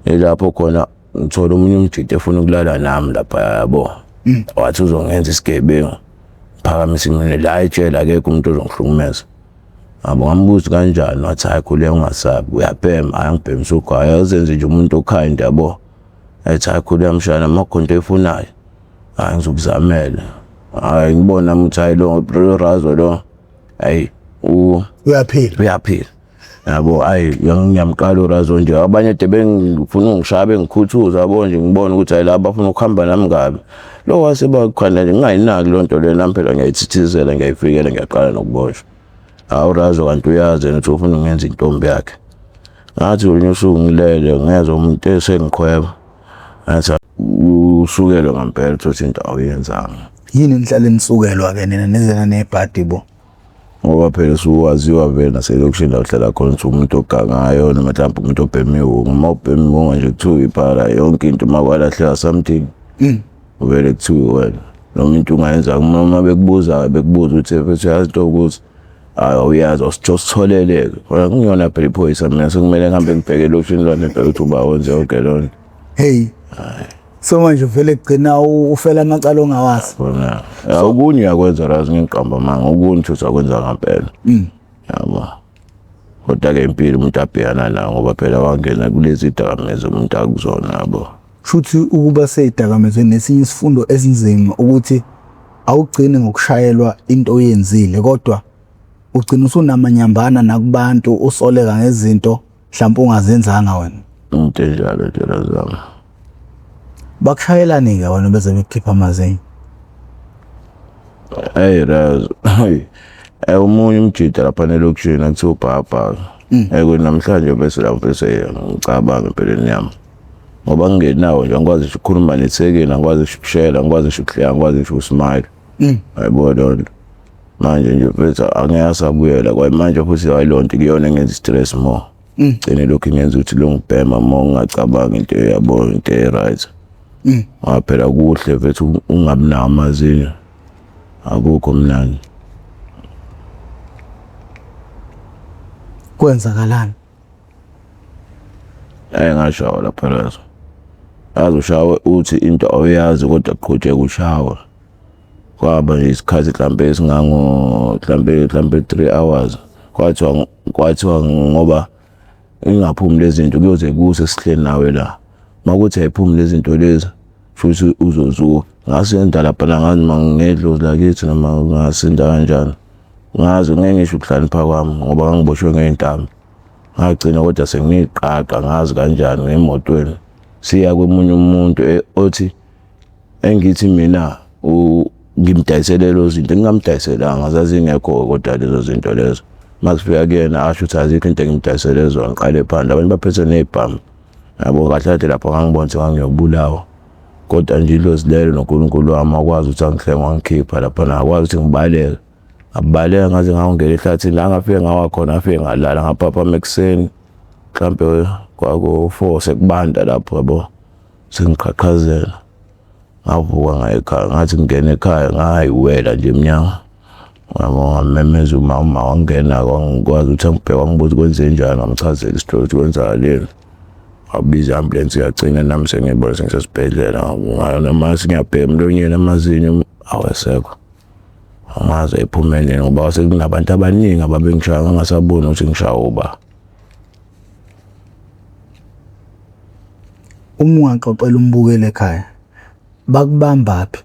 Ilapho khona ngithola omunye umjita efuna ukulala nami lapha yabo. Wathi uzongenza isigebengu. Phakamisa iminwe la etshela akekho umuntu ozongihlukumeza. Yabo ngambuza kanjani wathi hayi khuleka ungasabi uyabhema hayi ngibhemisa ugwayi uzenze nje umuntu okind yabo. Ethi hayi khuleka mshana uma kukhona into oyifunayo hayi ngizokuzamela. Hayi ngibona nami ukuthi hayi lo razo lo hayi uyaphila uyaphila. Yabo hayi ngiyamqala urazo nje abanye de bengifuna ungishaya bengikhuthuza yabo nje ngibona ukuthi hayi laba bafuna ukuhamba nami kabi. Lo wase bakhona nje ngingayinaki loo nto leyo nami phela ngiyayithithizela ngiyayifikela ngiyaqala nokuboshwa. Hawu Razo kanti uyazi yena ukuthi ufuna ungenza intombi yakhe. Ngathi ngolunye usuku ngilele ngezwa umuntu esengiqhweba. Ngathi usukelwe ngampela uthi into awuyenzanga. Yini nihlale nisukelwa ke nina nize nanebhadi bo? Ngoba phela usuwaziwa vele naselokishini la uhlala khona ukuthi umuntu ogangayo noma mhlawumbe umuntu obhema iwunga. Uma ubhema iwunga nje kuthiwa iphara yonke into uma kwalahleka something uvele kuthiwe wena. Noma into ungayenza uma bekubuza bekubuza ukuthi mfethu uyazi into ukuthi hayi awuyazi awusitholeleke. Khona kungiyona phela iphoyisa mina sekumele ngihambe ngibheke elokishini lwane ngibheke ukuthi uba wenze yonke loo nto. Hey. So manje uvele kugcina ufela amacala ongawazi. Khona. Okunye uyakwenza razi ngiqamba amanga okunye futhi akwenza ngampela. Yabo. Kodwa-ke impilo umuntu abhekana nayo ngoba phela wangena kulezi dakamizwa umuntu akuzona yabo. Shuthi ukuba seyidakamizweni nesinye isifundo esinzima ukuthi awugcini ngokushayelwa into oyenzile kodwa ugcina usunamanyambana nakubantu usoleka ngezinto mhlawumbe ungazenzanga wena. Into enjalo nje razama. Bakushayelani-ke wena beze bekukhipha amazinyo? Hey Raz, hey. Omunye umjita lapha elokishini akuthiwa ubhabha. Eh namhlanje bese lapho bese ngicabanga empeleni yami. Ngoba ngingenawo nje angikwazi ngisho ukukhuluma nethekeni, angikwazi ngisho ukushela, angikwazi ngisho ukuhleka, angikwazi ngisho ukusmile. Yayibona leyo nto. Manje nje mfethu angeke asabuyela kwaye manje futhi hayi leyo nto kuyona engenza i-stress more. Gcine lokhu ingenza ukuthi lo ngibhema more ngingacabangi into yabo into e-right. Ngoba phela kuhle mfethu ungabi nawo amazinyo. Akukho mnandi. Kwenzakalani? Hayi ngashawa lapha lazo. Yazi ushawe uthi into awuyazi kodwa qhutsheka ushawe. Kwaba nje isikhathi mhlambe esingango mhlambe 3 hours. Kwathiwa ngoba ingaphumi lezi zinto kuyoze kuse sihleli nawe la. Makuthi ayiphumi lezi zinto lezi futhi uzozuka. Ngasinda lapha ngazi mangingedlozi lakithi noma ngasinda kanjani. Ngazi ngeke ngisho ukuhlakanipha kwami ngoba ngangiboshwe ngey'ntambo. Ngagcina kodwa sengiyiqaqa ngazi kanjani ngemotweni. Siya komunye umuntu othi engithi mina ngimdayisele lezo zinto ngingamdayiselanga zazingekho kodwa lezo zinto lezo. Masifika kuyena asho ukuthi azikho into engimdayisele zona ngiqale phandle abantu baphethe ney'bhamu. Yabo kahle kahle lapho ngangibona ukuthi ngangiyobulawa. Kodwa nje idlozi lelo noNkulunkulu wami wakwazi ukuthi angihlenge wangikhipha lapha ngakwazi ukuthi ngibaleke. Ngabaleka ngaze ngawungena ehlathini la ngafike ngawa khona ngafike ngalala ngaphaphama ekuseni mhlampe kwako-4 sekubanda lapho yabo sengiqhaqhazela. Ngavuka ngaya ekhaya ngathi ngingena ekhaya ngayiwela nje emnyango. Yabo ngamemeza uma uma wangena wangikwazi ukuthi angibheke wangibuza kwenzenjani ngamchazela isitori ukuthi kwenzakaleni. Wabiza i-ambulance yagcina nami sengiyibona sengisesibhedlela noma sengiyabheka emlonyeni amazinyo awasekho. Angazi ayiphume nini ngoba sekunabantu abaningi ababengishaya ngangasaboni ukuthi ngishawa uba. Uma ungaxoxela umbukeli ekhaya bakubambaphi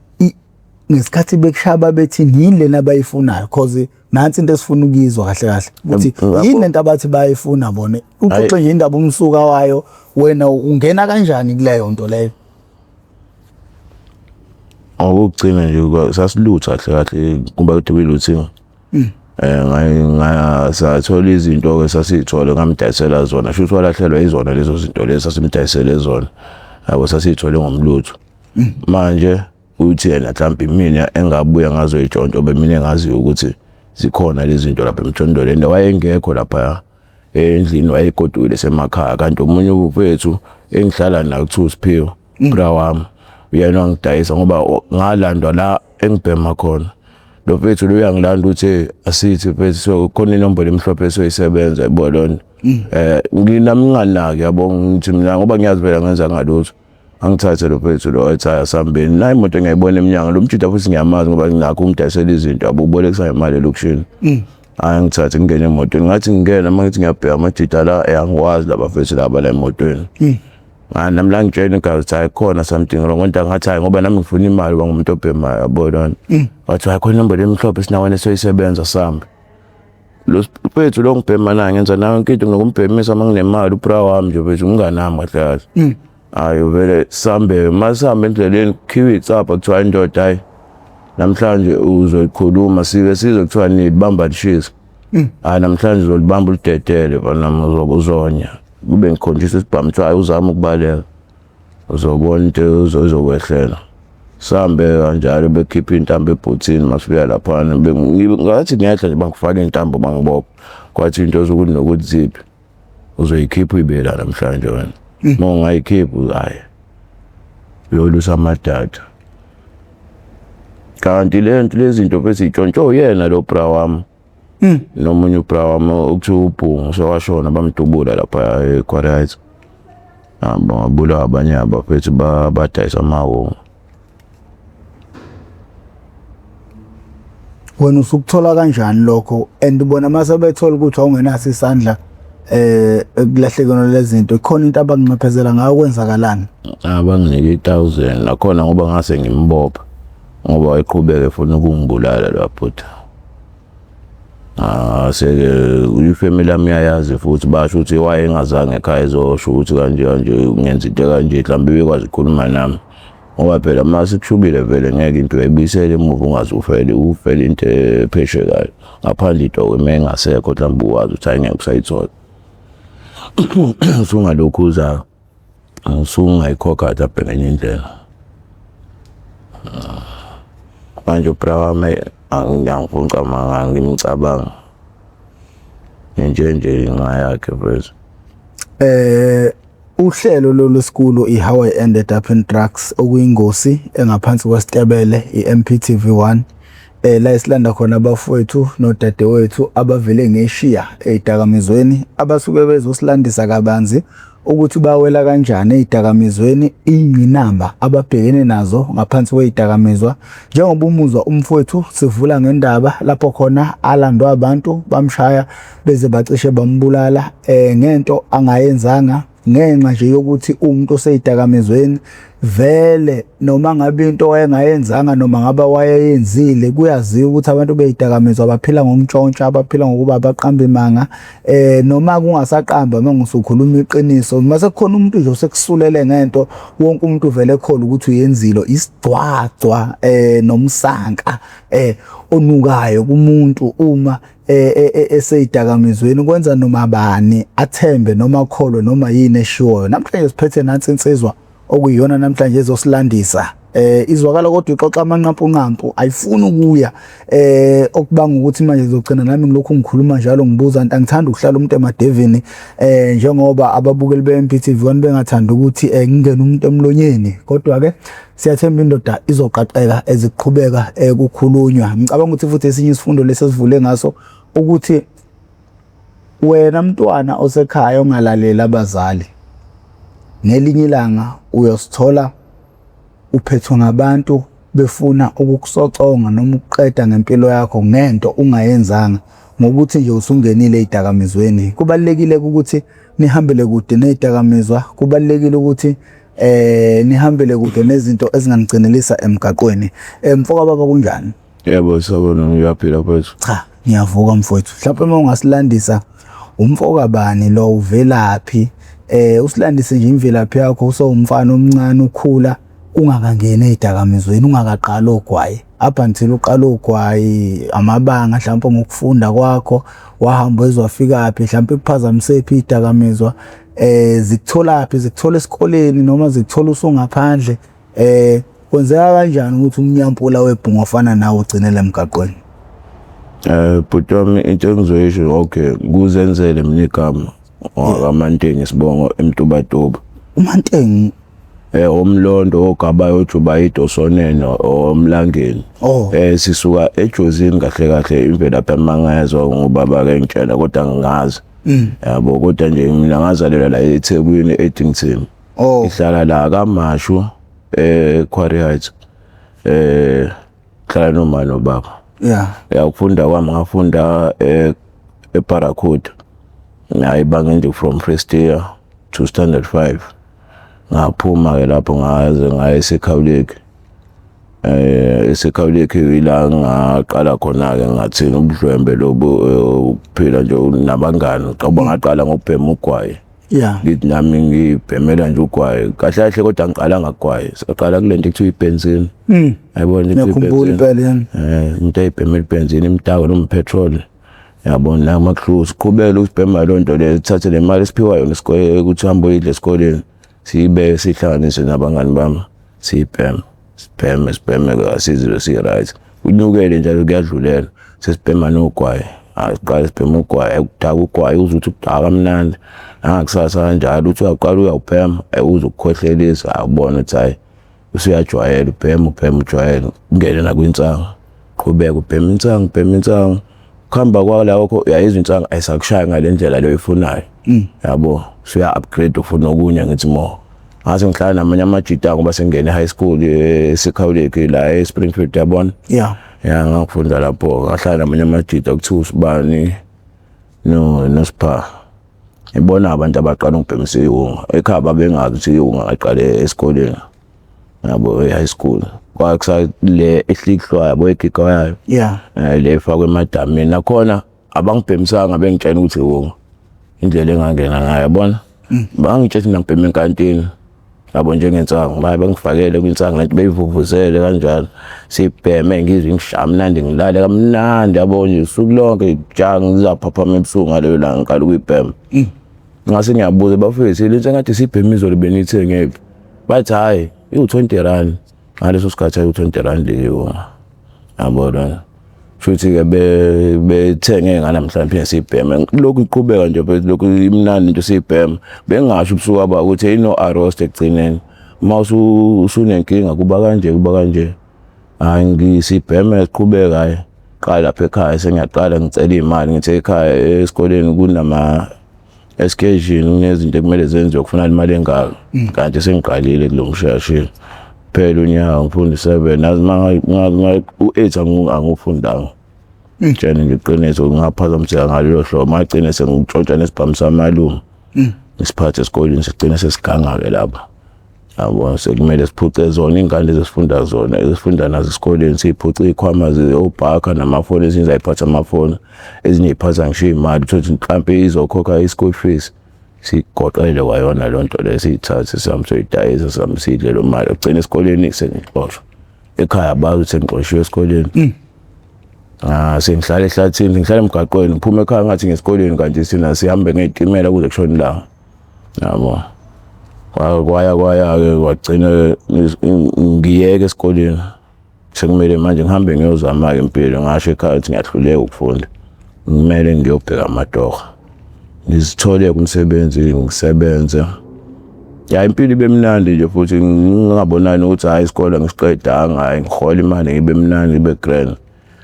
ngesikhathi bekushaya babethini yini lena abayifunayo cause nansi into esifuna ukuyizwa kahle kahle ukuthi yini lento abathi bayifuna bona uxoxe nje indaba umsuka wayo wena ungena kanjani kuleyo nto leyo. Okokugcina nje sasilutha kahle kahle kuba kude kwi-looting. Sathola izinto-ke sasiy'thole ngamdayisela zona shuthi walahlelwa izona lezo zinto lezo sasimdayisele zona yabo sasiy'thole ngomlutho. Manje uthi yena mhlawumbe imina engabuya ngazoyitshontsha bemina engaziyo ukuthi zikhona lezi zinto lapha emjondolo and wayengekho lapha endlini wayegodukile semakhaya kanti omunye umfethu engihlala naye kuthiwa uSiphiwe bra wami uyena wangidayisa ngoba ngalandwa la engibhema khona lo mfethu lo uyangilanda uthi asithi mfethu so khona inombolo emhlophe esoyisebenza yabo lona. Nginami nginganaki yabo, ngithi mina ngoba ngiyazi phela ngenza ngalutho. Angithathe lo phethu lo ethi asambeni. Nayi imoto ngiyayibona eminyango lo mjida futhi ngiyamazi ngoba nginakho ungidayisela izinto yabo, ubolekisa ngemali elokishini. Hayi ngithathe ngingene emotweni, ngathi ngingena uma ngithi ngiyabheka amajida la, angikwazi laba fethu laba la emotweni. Hayi nami la ngitshela igazi ukuthi hayi khona something wrong, kodwa ngathi hayi ngoba nami ngifuna imali ngoba ngumuntu obhemayo yabo lona. Wathi hayi khona inombolo emhlophe sinawana esoyisebenza sambe. Lo mfethu lo ngibhema naye ngenza naye yonke into, nginokumbhemisa uma nginemali, ubra wami nje mfethu, umngani wami kahle kahle. Hayi vele sambe, masihambe endleleni kukhiwe icapha kuthiwa indoda hayi namhlanje uzoyikhuluma, sike sizwe kuthiwa nilibamba lishisa. Hayi namhlanje uzolibamba ulidedele bana uzonya. Kube ngikhonjiswa isibhamu kuthiwa hayi uzame ukubaleka. Uzobona into izokwehlela. Sambe kanjalo bekhipha intambo ebhuthini masifika laphana, ngathi ngiyehla nje bangifaka intambo bangibopha. Kwathi into zokuthi nokuthi ziphi uzoyikhipha uyibela namhlanje wena. Uma ungayikhiphi hayi uyolusa amadada. Kanti le nto lezi zinto bese itshontshwe uyena lo bra wami. Nomunye ubra wami okuthiwa uBhungu sewashona, bamdubula lapha eQuarrites. Bangabulawa abanye abafethu badayisa amawongo. Wena usukuthola kanjani lokho, and bona mase bethola ukuthi awungenaso isandla ekulahlekelweni lezinto, ikhona into abanginxephezela ngayo, kwenzakalani? Abanginike i-1000 nakhona ngoba ngase ngimbopha ngoba wayeqhubeka efuna ukungibulala lo bhuti. Seke ifamily yami iyayazi futhi basho ukuthi wayengazange ekhaya ezosho ukuthi kanje kanje ngenza into kanje, mhlawumbe bekwazi ukukhuluma nami. Ngoba phela uma sekushubile vele ngeke into uyayibuyisela emuva, ungaze ufele ufele into epheshekayo ngaphandle into uma engasekho mhlawumbe uwazi ukuthi hayi ngeke usayithola. Usungalokhu uza usungayikhokha mhlawumbe ngenye indlela. Manje ubra wami angifuni ucabanga, ngimcabanga nje nje ngenxa yakhe mfethu. Uhlelo lolu sikulo i-How I Ended Up in Drugs, okuyingosi engaphansi kwesitebele i-MPTV1, la esilanda khona abafowethu nodadewethu abavele ngeshiya ey'dakamizweni, abasuke bezosilandisa kabanzi ukuthi bawela kanjani ey'dakamizweni, iy'ngqinamba ababhekene nazo ngaphansi kwey'dakamizwa. Njengoba umuzwa umfowethu sivula ngendaba lapho khona alandwa abantu bamshaya beze bacishe bambulala ngento angayenzanga, ngenxa nje yokuthi umuntu oseyidakamizweni vele noma ngabe into wayengayenzanga noma ngabe wayeyenzile, kuyaziwa ukuthi abantu beyidakamizwa baphila ngokuntshontsha, abaphila ngokuba abaqamba imanga, noma kungasaqamba uma ngisukhuluma iqiniso, mase kukhona umuntu nje osekusulele ngento, wonke umuntu vele ekholwa ukuthi uyenzile, isigcwagcwa nomsanka onukayo kumuntu uma eseyidakamizweni, kwenza noma bani athembe noma akholwe noma yini eshiwoyo. Namhlanje siphethe nansi insizwa okuyiyona namhlanje ezosilandisa, izwakala kodwa ixoxa amanqampunqampu, ayifuni ukuya, okubanga ukuthi manje ngizogcina nami ngilokhu ngikhuluma njalo ngibuza nto. Angithandi ukuhlala umuntu emadevini, njengoba ababukeli be-MPTV1 bengathandi ukuthi ngingene umuntu emlonyeni, kodwa ke siyathemba indoda izoqaqeka eziqhubeka kukhulunywa. Ngicabanga ukuthi futhi esinye isifundo lesi esivule ngaso ukuthi wena mntwana osekhaya ongalaleli abazali, ngelinye ilanga uyosithola uphethwe ngabantu befuna ukukusoconga noma ukuqeda ngempilo yakho ngento ungayenzanga, ngokuthi nje usungenile ey'dakamizweni. Kubalulekile ukuthi nihambele kude ney'dakamizwa, kubalulekile ukuthi nihambele kude nezinto ezinganigcinelisa emgaqweni. Mfoka baba, kunjani? Yebo, sawubona, ngiyaphila mfethu. Cha, ngiyavuka mfowethu. Mhlawumbe uma ungasilandisa, umfoka bani lo, uvelaphi? Usilandise nje imvelaphi yakho usewumfana omncane ukhula ungakangeni ey'dakamizweni, ungakaqali ogwayi, up until uqala ogwayi, amabanga mhlawumbe ngokufunda kwakho, wahamba wezwafikaphi, mhlawumbe ikuphazamisephi iy'dakamizwa, zikutholaphi, zikuthola esikoleni noma zikuthola usungaphandle, kwenzeka kanjani ukuthi umnyampula webhungu ofana nawe ugcinele emgaqweni? Bhuti wami, into engizoyisho, okay, kuzenzele mina igama wakaMantengi, isibongo eMtubatuba. UMantengi? Omlondo ogabayo ojuba idosonene omlangeni. Oh. Sisuka eJozini kahle kahle, imvelaphi yami mangayezwa ngubaba ke ngitshela kodwa ngingazi. Yabo, kodwa nje mina ngazalelwa la eThekwini, eDington. Oh. Ihlala la kaMashu, eQuarry Heights. Hlala noma nobaba. Ya, ukufunda kwami ngafunda eParacoda. Ngayibanga nje from first year to standard 5. Ngaphuma ke lapho, ngaze ngaye eseKhawuleki. EseKhawuleki ila ngaqala khona ke ngathi ubudlwembe lobu, ukuphila nje nabangani. Qoba ngaqala ngokubhema ugwayi. Ngithi nami ngibhemela nje ugwayi kahle kahle, kodwa ngiqala ngagwayi, saqala kulento ekuthiwa ibenzini. Ayibona into. Ngiyakhumbula impela, yena. Into ayibhemela ibenzini, imdako noma petrol, yabona la makhlu siqhubele usibhema loo nto le, sithathe le mali esiphiwa yona isikole ukuthi uhambe uyidle esikoleni, siyibe sihlanganise nabangani bami, siyibheme, sibheme, sibheme, kasizwe si-right, kunyukele njalo, kuyadlulela, sesibhema nogwayi. Hayi, siqale sibhema ugwayi, ukudaka ugwayi, uze uthi ukudaka kamnandi, nangakusasa kanjalo uthi uyaqala uyawubhema, uze ukukhohlelisa, awubona ukuthi hhayi, usuyajwayela, ubhema, ubhema, ujwayele, ungene nakwinsangu, qhubeka ubhema insangu, ubhema insangu, kuhamba kwalokho uyayizwa insangu ayisakushaya ngale ndlela leyo oyifunayo, yabo, usuya-upgrade, ufuna okunye. Ngithi more ngase ngihlala namanye amajita ngoba sengingene high school eSikhawuleki la eSpringfield, yabona. Ya, ngafunda lapho, ngahlala namanye amajita kuthiwa usibani no noSipha, ibona abantu abaqala ukubhemisa iwunga ekhaya, babengazi ukuthi iwunga ngaqale esikoleni, yabo, e-high school, kwakusale ehlihlwa, yabo, egigwayo. Le ifakwe emadamini nakhona abangibhemisanga, bengitshela ukuthi iwunga indlela engangena ngayo, yabona, bangitshela ukuthi ngibhema enkantini, yabo, njengensangu, baye bengifakele kwinsangu lento, beyivuvuzele kanjalo, sibheme, ngizwe ngishaya mnandi, ngilale kamnandi, yabo, nje usuku lonke ja, ngizaphaphama ebusuku ngaleyo langa ngiqala ukuyibhema. Ngase ngiyabuza, bafethu, lento engathi sibhema izolo beniyithengephi? Bathi hhayi, iwu-R20 ngaleso sikhathi, ayi-R20 leyo, yabona. Futhi-ke bethenge nganamhlanje siyibheme, lokhu iqhubeka nje mfethu, lokhu imnandi into siyibhema, bengingasho ubusuku aba ukuthi ino-arrest ekugcineni, uma usunenkinga kuba kanje, kuba kanje. Hhayi, ngisibheme, siqhubeka, hhayi, qala lapha ekhaya sengiyaqala ngicela iy'mali, ngithi ekhaya esikoleni kunama excursion, kunezinto ekumele zenziwe, kufuneka imali engaka, kanti sengiqalile kulo mshayashilo. Phela unyaka ngifunda i-7, nazi u-8 angufundanga, tshene nje iqiniso, ngaphazamiseka ngalelo hlobo, magcine sengitshontsha nesibhamu samalume, ngisiphathe esikoleni, sigcine sesiganga-ke lapha, yabo, sekumele siphuce zona iy'ngane ezifunda zona, ezifunda nazo esikoleni, siy'phuce iy'khwama obhakha namafoni, ezinye zayiphatha amafoni, ezinye y'phatha ngisho iy'mali, uthole ukuthi mhlampe izokhokha i-school fees, sigoqele kwayona leyo nto leyo, siyithathe sihambe soyidayisa, sihambe siyidle lo mali. Ugcina esikoleni sengixoshwa, ekhaya bazi ukuthi sengixoshiwe esikoleni. Ah, sengihlala ehlathini, ngihlala emgaqweni, ngiphuma ekhaya ngathi ngesikoleni, kanti sina sihambe ngey'timela kuze kushone ilanga, yabo. Kwaya kwaya-ke kwagcina ngiyeke esikoleni, sekumele manje ngihambe ngiyozama-ke impilo. Ngasho ekhaya ukuthi ngiyahluleka ukufunda, kumele ngiyobheka amatoho, ngizithole umsebenzi, ngisebenze. Ya, impilo ibe mnandi nje futhi, ngingabonani ukuthi hhayi, isikole ngisiqedanga, hhayi, ngihola imali, ngibe mnandi, ngibe grand.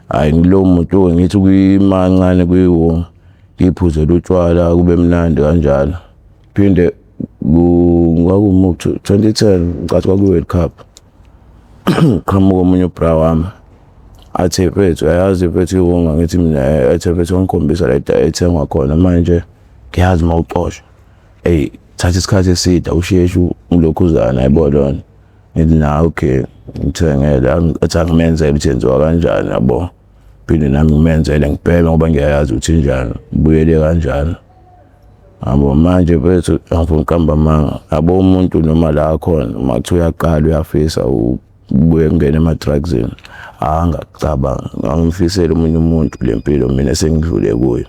Hhayi, ngilowo muntu ngithi kuyimancane kuyiwo ngiyiphuzele utshwala, kube mnandi kanjalo. Phinde kwakumu 2010 ngicathi kwakuyi-World Cup, qhamuka omunye ubra wami, athi, mfethu, uyayazi mfethu iwunga? Ngithi mina, athi, mfethu, wangikhombisa la ethengwa khona, manje ngiyazi uma uxoshwa, eyi, thatha isikhathi eside, awusheshi ulokhuzana, yabo lona. Ngithi na, okay, ngithengele. Athi angimenzele ukuthi yenziwa kanjani, yabo, phinde nami ngimenzele, ngibheke ngoba ngiyayazi ukuthi injani, ngibuyele kanjalo, yabo. Manje mfethu, angifuni ukuqamba amanga, yabo, umuntu noma la khona uma kuthiwa uyaqala uyafisa ubuye kungena ema-drugsini, angakucabangi, angimfiseli omunye umuntu le mpilo mina esengidlule kuyo,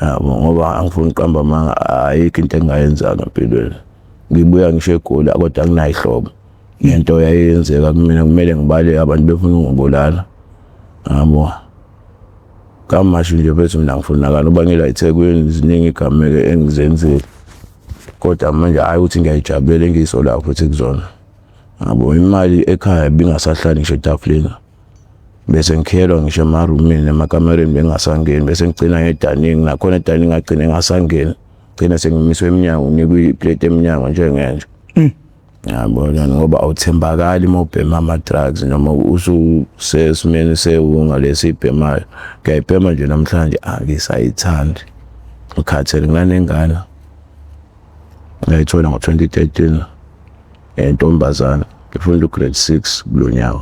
yabo, ngoba angifuni ukuqamba amanga, ayikho into engingayenzanga empilweni. Ngibuya ngisho eGoli, kodwa anginayo ihlobo lento yayenzeka kumina, kumele ngibaleke, abantu befuna ukungibulala, yabo. Kamasho nje mfethu, mina ngifunakala uba ngila eThekwini, ziningi igameko engizenzile, kodwa manje hhayi ukuthi ngiyayijabulela engiyisolayo futhi kuzona, yabo. Imali ekhaya ibingasahlali ngisho etafuleni. Bese ngikhiyelwa ngisho emarumini nemakamereni, bengingasangeni, bese ngigcina ngedaningi, nakhona edaningi ngagcina ngingasangeni, gcina sengimiswe eminyango, nginikwe iplate eminyango njengenje. Yabona, ngoba awuthembakali uma ubhema ama-drugs noma ususesimeni sewunga lesi ibhemayo. Ngiyayibhema nje namhlanje angisayithandi, ngikhathele. Nginanengane ngayithola ngo-2013, entombazana, ngifunda u-grade 6 kulo nyaka.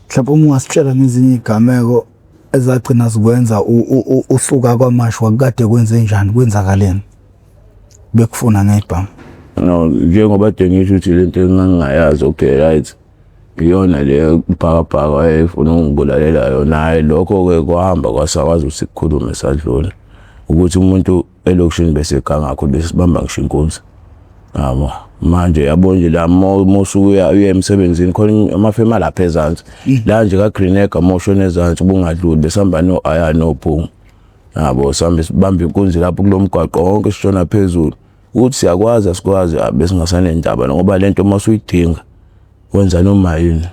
Mhlawumbe uma ungasitshela ngezinye iy'gameko ezagcina zikwenza usuka kwaMashu, kwakukade kwenze njani, kwenzakaleni bekufuna ngebhamu? No, njengoba kade ngisho ukuthi lento engangingayazi, okay right, iyona le bhakabhaka wayefuna ukungibulalela yona. Hhayi, lokho-ke kwahamba kwasakwazi ukuthi sikhulume sadlula ukuthi umuntu elokishini bese eganga kakhulu, bese sibamba ngisho inkunzi, yabo. Manje yabo nje la musuke uya emsebenzini, khona amafemu alapha ezansi la nje ka-Green Egg, uma ushona ezansi ubungadluli, besihamba no-aya nophungu, yabo, sihambe sibambe inkunzi lapho kulo mgwaqo wonke sishona phezulu. Ukuthi siyakwazi asikwazi, besingasanendaba, ngoba lento uma usuyidinga wenza noma yini,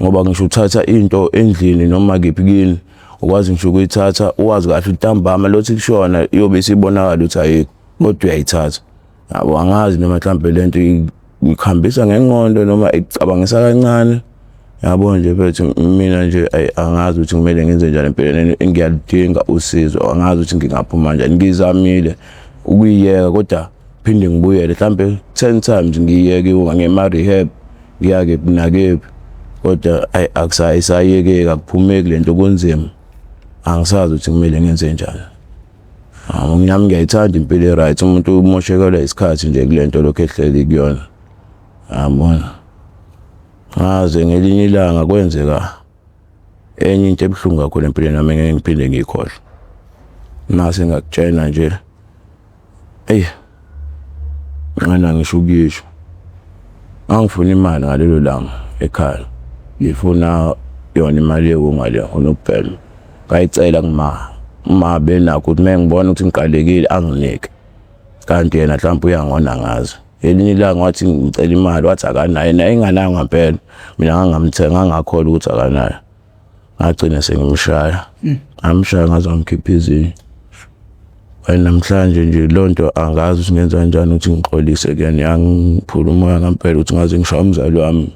ngoba ngisho uthatha into endlini noma kephi kini, ukwazi ngisho ukuyithatha uwazi kahle ntambama lothi kushona iyobe isibonakala ukuthi ayikho, kodwa uyayithatha, yabo. Angazi noma mhlambe lento ikhambisa ngengqondo noma icabangisa kancane, yabo nje mfethu. Mina nje ayi, angazi ukuthi kumele ngenze njani empilweni, ngiyaludinga usizo, angazi ukuthi ngingaphuma kanjani. Ngizamile ukuyiyeka kodwa phinde ngibuyele, mhlambe 10 times ngiyeke ngema-rehab, ngiya kephi nakephi, kodwa ayi, akusayisayekeki, akuphumeki lento, kunzima, angisazi ukuthi kumele ngenze njani. Nami ngiyayithanda impilo e-right, umuntu umoshekelwa isikhathi nje kulento lokhu ehleli kuyona, yabona. Ngaze ngelinye ilanga kwenzeka enye into ebuhlungu kakhulu empilweni yami engeke ngiphinde ngiyikhohlwe. Mase ngakutshena nje, eyi, ngana ngisho ukuyisho, ngangifuna imali ngalelo langa ekhaya, ngifuna yona imali yewunga le, ngifuna ukubhema. Ngayicela kuma, uma benakho ukuthi uma ngibona ukuthi ngiqalekile anginike, kanti yena mhlawumbe uyangona ngazi. Ngelinye ilanga wathi ngicela imali, wathi akanayo, naye enganayo ngampela. Mina ngangamthenga, ngangakholwa ukuthi akanayo. Ngagcina sengimshaya, ngamshaya ngaze ngamkhipha izinyo. And namhlanje nje lonto angazi ukuthi ngenza kanjani ukuthi ngixolise kuyena, yangiphula umoya ngampela ukuthi ngaze ngishaya umzali wami,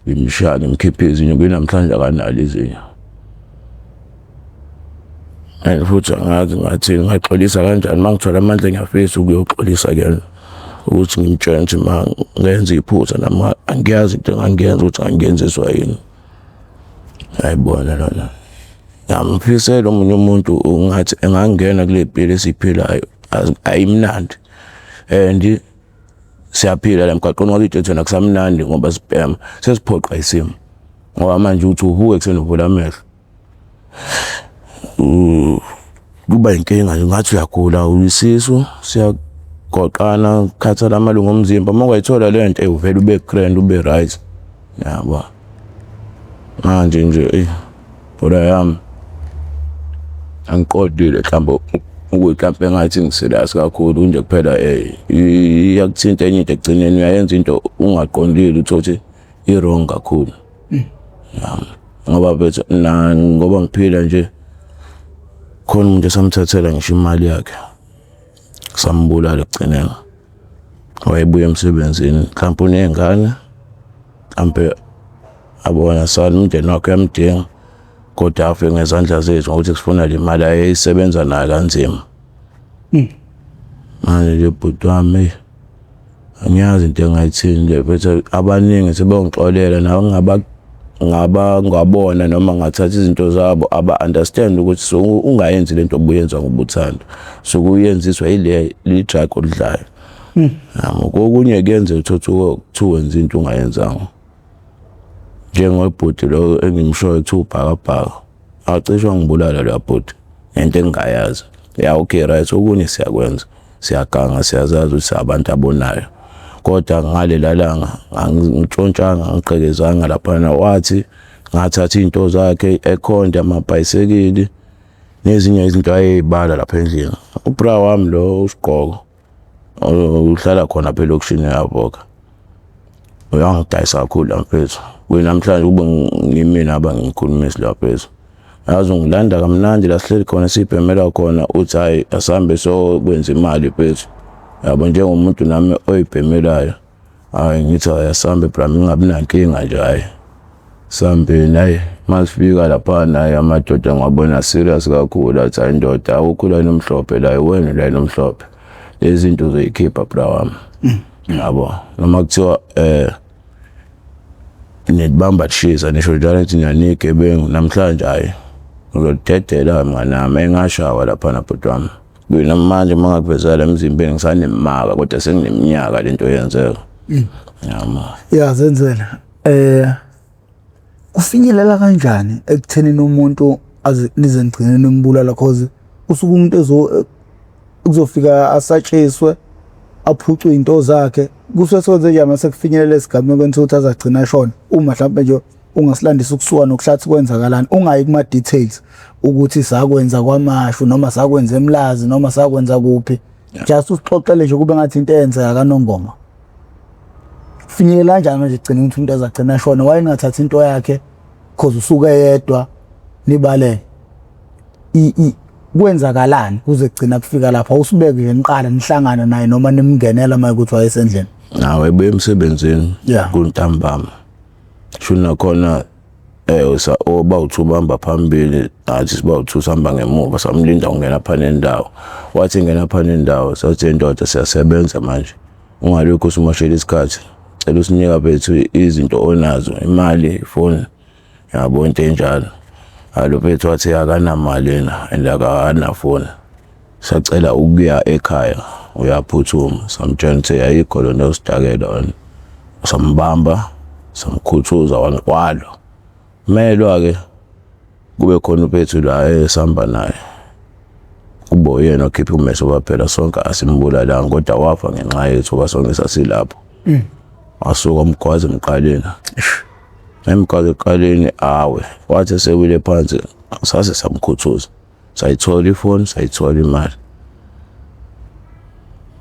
ngimshaya ngimkhiphe izinyo, kuyinamhlanje akanalo izinyo. And futhi angazi ngathini, ngaxolisa kanjani. Uma ngithola amandla ngiyafisa ukuyoxolisa kuyena, ukuthi ngimtshele ukuthi ma ngenza iphutha nami angiyazi into engangiyenza ukuthi angiyenziswa yini. Ayibona lona, ngiyamfisela omunye umuntu ungathi engangena kule mpilo esiyiphilayo, ayimnandi, and siyaphila la emgwaqweni wakithi thina kusamnandi ngoba sibhema, sesiphoqa isimo, ngoba manje uthi uvuke ekuseni uvula amehlo kuba inkinga nje, ngathi uyagula, isisu siyagoqana, khathala amalungu omzimba. Uma ungayithola le nto uvele ube grand, ube right, yabo. Manje nje eyi, bhola yami angiqondile mhlawumbe ukuthi mhlawumbe engathi ngi-serious kakhulu nje kuphela, iyakuthinta enye into ekugcineni, uyayenza into ungaqondile, uthole ukuthi i-wrong kakhulu. Ngoba bethu na ngoba ngiphila nje, khona umuntu esamthathela ngisho imali yakhe, sambulala ekugcineni. Wayebuya emsebenzini, mhlawumbe uney'ngane, mhlawumbe abona sala umndeni wakhe uyamdinga, kodwa afe ngezandla zethu ngokuthi sifuna le mali ayeyisebenza nayo kanzima. Manje nje bhuti wami, angiyazi into engayithini nje mfethu, abaningi sebengixolela nawe ngaba ngaba ngabona noma ngathatha izinto zabo, aba-understand ukuthi so ungayenzi lento obuyenza ngobuthando, suke uyenziswa yile li-drug oludlayo. Yabo, kokunye kuyenzeka uthole kuthiwa wenza into ungayenzanga, njengobhuti lo engimshoyo kuthiwa ubhakabhaka, acishe wangibulala loya bhuti ngento engingayazi. Ya, okay right, okunye siyakwenza, siyaganga, siyazazi ukuthi abantu abonayo, kodwa ngalela langa angitshontshanga, angigqekezanga laphana. Wathi ngathatha iy'nto zakhe ekhonde, amabhayisekili nezinye izinto ayeyibala lapha endlini. Ubra wami lo uSigqoko uhlala khona phela elokishini yavoka. Uyangidayisa kakhulu la mfethu. Kuyinamhlanje kube ngimina aba ngikhulumisi la mfethu. Yazi ungilanda kamnandi la sihleli khona sibhemela khona uthi hayi asambe sokwenza imali mfethu. Yabo njengomuntu nami oyibhemelayo. Hayi ngithi hayi asambe bra ngingabi nankinga nje hayi. Sambeni hayi masifika lapha naye amadoda ngiwabona serious kakhulu athi hayi ndoda awukho la nomhlophe la wena la nomhlophe. Lezi zinto uzoyikhipha bra wami. Yabo noma kuthiwa nibamba kushisa nisho njalo nithi niyanigebengu namhlanje hayi ngizodedela mngani wami engashawa lapha nabhuti wami. Kuyina manje uma ngakuvezela emzimbeni ngisanemaka kodwa sengineminyaka lento yenzeka. Yama. Ya zenzela. Kufinyelela kanjani ekuthenini umuntu aze nize nigcine nimbulala cause usuke umuntu ezo kuzofika asatshiswe aphucwe izinto zakhe kusuke sekwenze njani mase kufinyelela esigamekweni sokuthi azagcina ashona uma mhlawumbe nje ungasilandisa ukusuka nokuhlathi kwenzakalani ungayi kuma details ukuthi sakwenza kwamashu noma sakwenza emlazi noma sakwenza kuphi just usixoxele nje kube ngathi into eyenzeka kaNongoma. Finyelela kanjani manje gcina ukuthi umuntu azagcina ashona wayengathathi into yakhe cause usuke yedwa nibaleke kwenzakalani kuze kugcina kufika lapha usibeke nje niqala nihlangana naye noma nimngenela uma ukuthi wayesendlini. Nawe ebuya emsebenzini kuntambama shuna khona usa oba uthu bamba phambili nathi siba uthu sihamba ngemuva samlinda ungena pha nendawo wathi ngena pha nendawo sathi indoda siyasebenza manje ungalokhu usumoshela isikhathi cela usinika bethu izinto onazo imali ifoni yabo into enjalo. Alo bethu wathi akanamali yena and akanafoni sacela ukuya ekhaya uyaphuthuma samtshela ukuthi ayikho lento yosidakela wena sambamba samkhuthuza wankwalo melwa ke kube khona uphethu la esihamba naye kube uyena okhipha umeso baphela sonke asimbulalanga kodwa wafa ngenxa yethu ngoba sonke sasilapho. Wasuka umgwaza emqaleni emgwaza eqaleni awe wathi esewile phansi sase samkhuthuza sayithola ifoni sayithola imali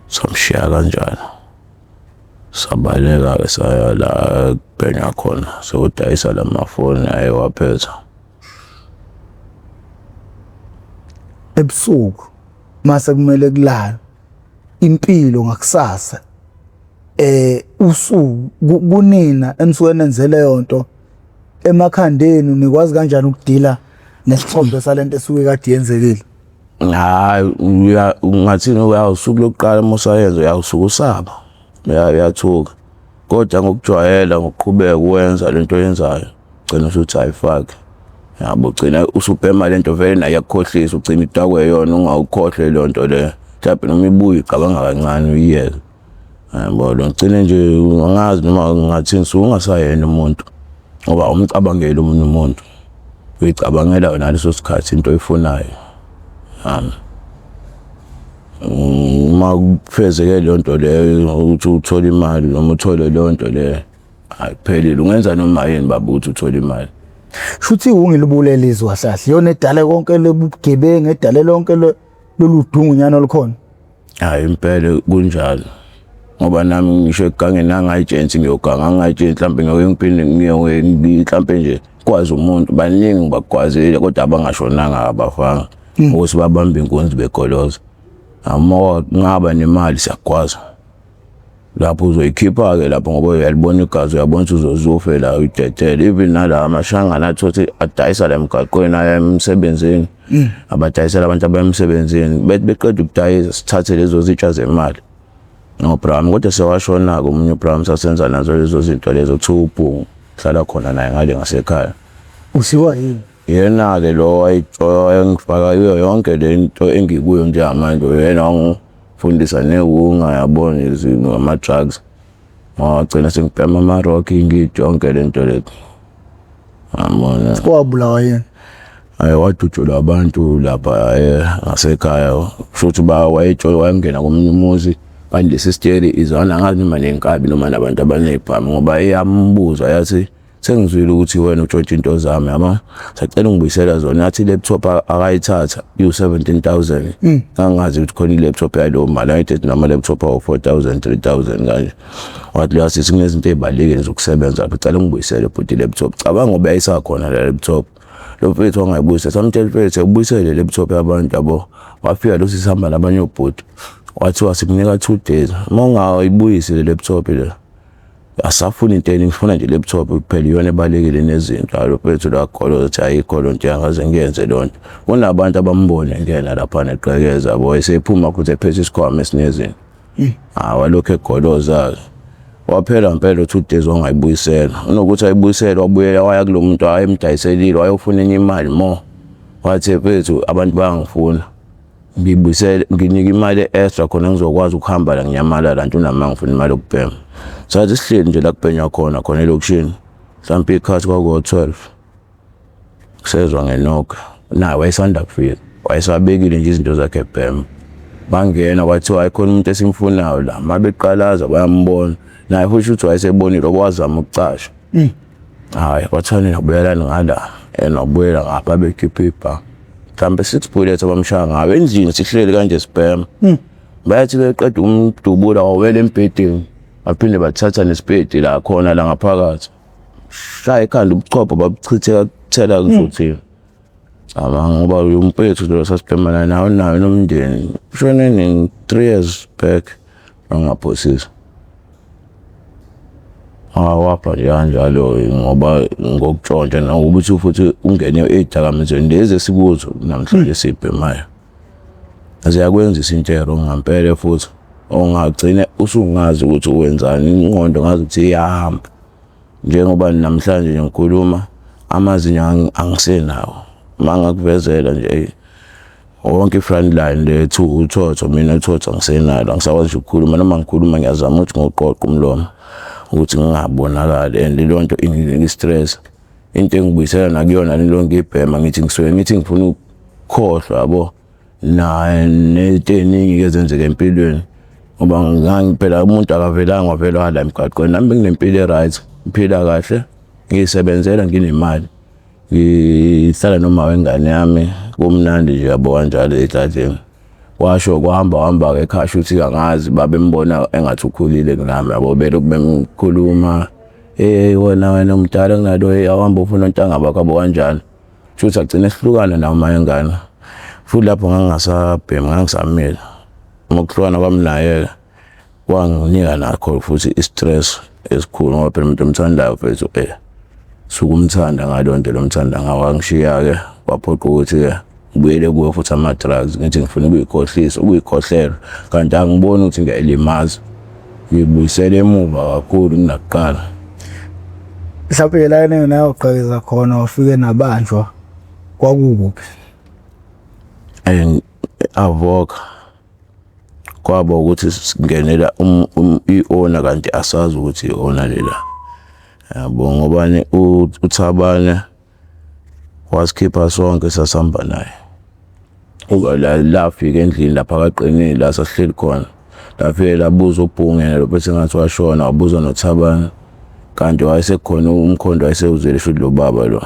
samshiya kanjalo sabaleka-ke saya la kubhenywa khona sokudayisa la mafoni ayewaphetha. Ebusuku mase kumele kulalwe impilo ngakusasa usuku kunina enisuke nenze leyo nto emakhandeni nikwazi kanjani ukudila nesithombe salento esuke kade yenzekile? Hayi ungathini uyawusuku lokuqala uma usayenza uyawusuke usaba uyathuka kodwa ngokujwayela ngokuqhubeka uwenza lento oyenzayo ugcina usuthi ayifake yabo ugcina usubhema lento vele naye iyakukhohlisa ugcina idakwe yona ungawukhohlwe leyo nto leyo mhlawumbe noma ibuye ucabanga kancane uyiyeke yabo lo ngigcine nje angazi noma ngingathini suke ungasayena umuntu ngoba awumcabangeli omunye umuntu uyicabangela wena ngaleso sikhathi into oyifunayo. Uma kufezeke leyo nto leyo ukuthi uthole imali noma uthole leyo nto leyo ayiphelile ungenza noma yini baba ukuthi uthole imali. Shuthi ungilibulele izwe kahle kahle iyona edale konke lobugebengu edale lonke lolu dungunyana olukhona. Hayi impela kunjalo ngoba nami ngisho egangeni angayitshensi ngiyoganga angayitshensi mhlawumbe ngiyoke ngiphinde ngiyoke mhlawumbe nje kwazi umuntu baningi ngibagwazile kodwa abangashonanga abafanga ukuthi babambe inkunzi begoloza. Uma ngaba nemali siyagwaza lapho uzoyikhipha-ke lapho ngoba uyalibona igazi uyabona ukuthi uzozufe la uyidedele even nala amashangana athi ukuthi adayisa la emgaqweni aya emsebenzini abadayisela abantu abaya emsebenzini bethi beqeda ukudayisa sithathe lezo zitsha zemali nobram kodwa sewashona-ke omunye ubram sasenza nazo lezo zinto lezo kuthiwa ubhungu hlala khona naye ngale ngasekhaya. Usiwa yini? Yena-ke lo wayengifaka kuyo yonke le nto engikuyo njengamanje uyena wangifundisa newunga yabona izinto ama-drugs ngagcina sengibhema ama-rock ngidi yonke le nto le yabona. Wabulawa yini? Hayi wadutshulwa abantu lapha ngasekhaya kusho ukuthi wayengena komunye umuzi kanti lesi siteri izwana angazi noma nenkabi noma nabantu abaney'bhamu ngoba iyambuza yathi. Sengizwile ukuthi wena utshontsha into zami yabo. Sacela ungibuyisela zona. Athi i-laptop akayithatha iwu-17,000. Ngangazi ukuthi khona i-laptop yalowo mali. Ayithi nama laptop awu 4,000 3,000 kanje. Wathi lo sisi kunezinto ezibalulekile zokusebenza lapho. Cela ungibuyisele bhuti i-laptop. Cabanga ngoba yayisakhona la laptop. Lo mfethu wangayibuyisa. Samtshela mfethu ubuyisele le laptop yabantu yabo. Wafika lo sisi hamba nabanye obhuti. Wathiwa sikunika 2 days. Uma ungayibuyisi le laptop le asafuna into eningi ngifuna nje laptop kuphela iyona ebalekile nezinto alo mfethu la kholo ukuthi ayikho lonto yangaze ngiyenze lonto kunabantu abambone ngena lapha neqhekeza yabo esephuma futhi ephethe isikhwama esinezinto. Ah walokhu egoloza waphela impela 2 days wangayibuyisela. Unokuthi ayibuyisele wabuyela waya kulo muntu ayemdayiselile wayofuna enye imali more. Wathi mfethu abantu bayangifuna ngibuyisele nginike imali extra khona ngizokwazi ukuhamba la nginyamalala nto unama ngifuna imali yokubhema. Sathi sihleli nje la kubhenywa khona khona elokishini mhlawumbe ikhathi kwakuwo 12 kusezwa ngenoka naye wayesanda kufika wayesabekile nje izinto zakhe ebhema. Bangena kwathiwa ayikhona umuntu esimfunayo la, mabeqalaza bayambona naye futhi ukuthi wayesebonile okwazama ukucasha. Hhayi kwathiwa nina buyelani ngala yena wabuyela ngapha bekhipha ibha mhlawumbe 6 bullets abamshaya ngayo endlini sihleli kanje sibhema. Bayathi beqeda umdubula wawela embhedeni baphinde bathatha nesipedi la khona la ngaphakathi shaya ekhanda ubuchopho babuchitheka kuthela kuzothini. Cabanga ngoba umfethu lo sasibhemana nawo nayo nomndeni ushone nini 3 years back angaphosisa. Awapha nje kanjalo ngoba ngokutshontsha nokuthi futhi ungene ey'dakamizweni lezi esikuzo namhlanje esiy'bhemayo. Ziyakwenzisa into e-wrong ngampela futhi ongagcina usungazi ukuthi wenzani ingqondo ngazi ukuthi iyahamba. Njengoba namhlanje nje ngikhuluma amazinyo angisenawo. Uma ngakuvezela nje wonke i-front line lethu uthotho mina uthotho angisenalo angisakwazi nje ukukhuluma noma ngikhuluma ngiyazama ukuthi ngiwuqoqe umlomo ukuthi ngingabonakali and leyo nto inginika i-stress. Into engibuyisela nakuyona le ngibhema ngithi ngisuke ngithi ngifuna ukukhohlwa yabo na nento eningi ezenzeka empilweni ngoba ngangiphela umuntu akavelanga wavela wala emgaqweni nami benginempilo e-right ngiphila kahle ngiyisebenzela nginemali ngihlala noma wengane yami kumnandi nje yabo kanjalo edladleni. Washo kwahamba hamba-ke ekhaya shuthi angazi babembona engathi ukhulile kunami yabo belokhu bemkhuluma hey wena wena umdala kunalo awuhambe ufuna ontanga bakho yabo kanjalo. Shuthi agcine esihlukana nawo uma engane futhi lapho ngangingasabhemi ngangisamile. Ngokuhlukana kwami naye-ke kwanginika nakho futhi i-stress esikhulu ngoba phela umuntu omthandayo mfethu suke umthanda ngaleyo ndlela omthanda ngayo. Wangishiya-ke kwaphoqa ukuthi-ke ngibuyele kuwe futhi ama-drugs ngithi ngifuna ukuyikhohlisa ukuyikhohlela kanti angiboni ukuthi ngiyayilimaza ngiyibuyisela emuva kakhulu kunakuqala. Mhlawumbe la enayogqekeza khona wafike nabanjwa kwakukuphi? Avoka kwaba ukuthi singenela i-owner kanti asazi ukuthi i-owner lela yabo ngobani uThabane wasikhipha sonke sasihamba naye. Lafika endlini lapha akaqinile la sasihleli khona lafike labuza uBhungu yena lo bese ngathi washona wabuza noThabane kanti wayesekhona umkhondo wayesewuzwile shuthi lo baba lo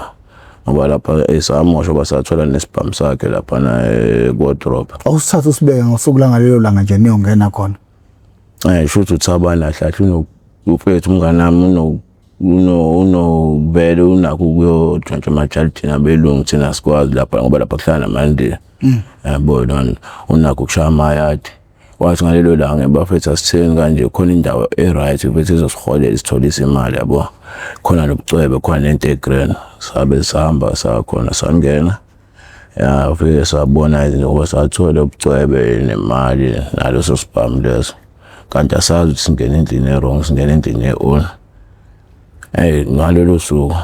ngoba lapha esamosha basathola nesibhamu sakhe laphana e-wardrobe. Awusithatha usibeke ngosuku langalelo langa nje niyongena khona. Shuthi uThabane kahle umfethu umngane wami unobele unakho ukuyotshontsha emajalidini abelungu thina asikwazi lapha ngoba lapha kuhlala namandiya. Yabo lona unakho ukushaya amayadi. Wathi ngalelo langa bafethu asitheni kanje khona indawo e-right mfethu ezosiholela isitholise imali yabo. Khona nobucwebe khona nento e-grand. Sabe sahamba sakhona sangena. Ya fike sabona izinto ngoba sathola ubucwebe nemali naleso sibhamu leso. Kanti asazi ukuthi singena endlini e-wrong singena endlini ye-owner. Eyi ngalolo suku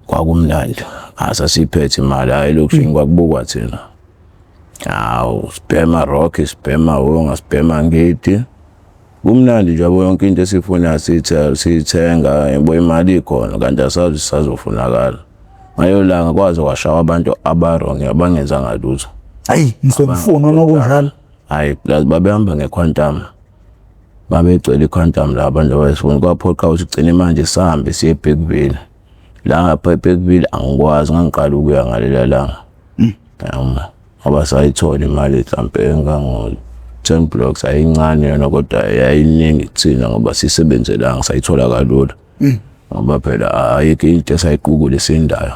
kwakumnandi asasiphethe imali hhayi elokishini kwakubukwa thina. Hawu sibhema rock sibhema wonga sibhema ngidi kumnandi nje yabo yonke into esiyifunayo siyithenga yabo imali ikhona kanti asazi sisazofunakala. Ngaleyo langa kwaze kwashawa abantu aba-wrong abangenzanga lutho. Hayi ngisengifuna nokunjalo. Hhayi plus babehamba ngequantum. Babegcwele iQuantum la abantu abayifuna, kwaphoqa ukuthi gcine manje sihambe siye eBergville. Lapha eBergville angikwazi, ngangiqala ukuya ngalela langa. Ngoba sayithola imali mhlampe engango 10 blocks, ayincane yona kodwa yayiningi kuthina ngoba sisebenzelanga, sayithola kalula. Ngoba phela ayikho into esayiqukule esindayo.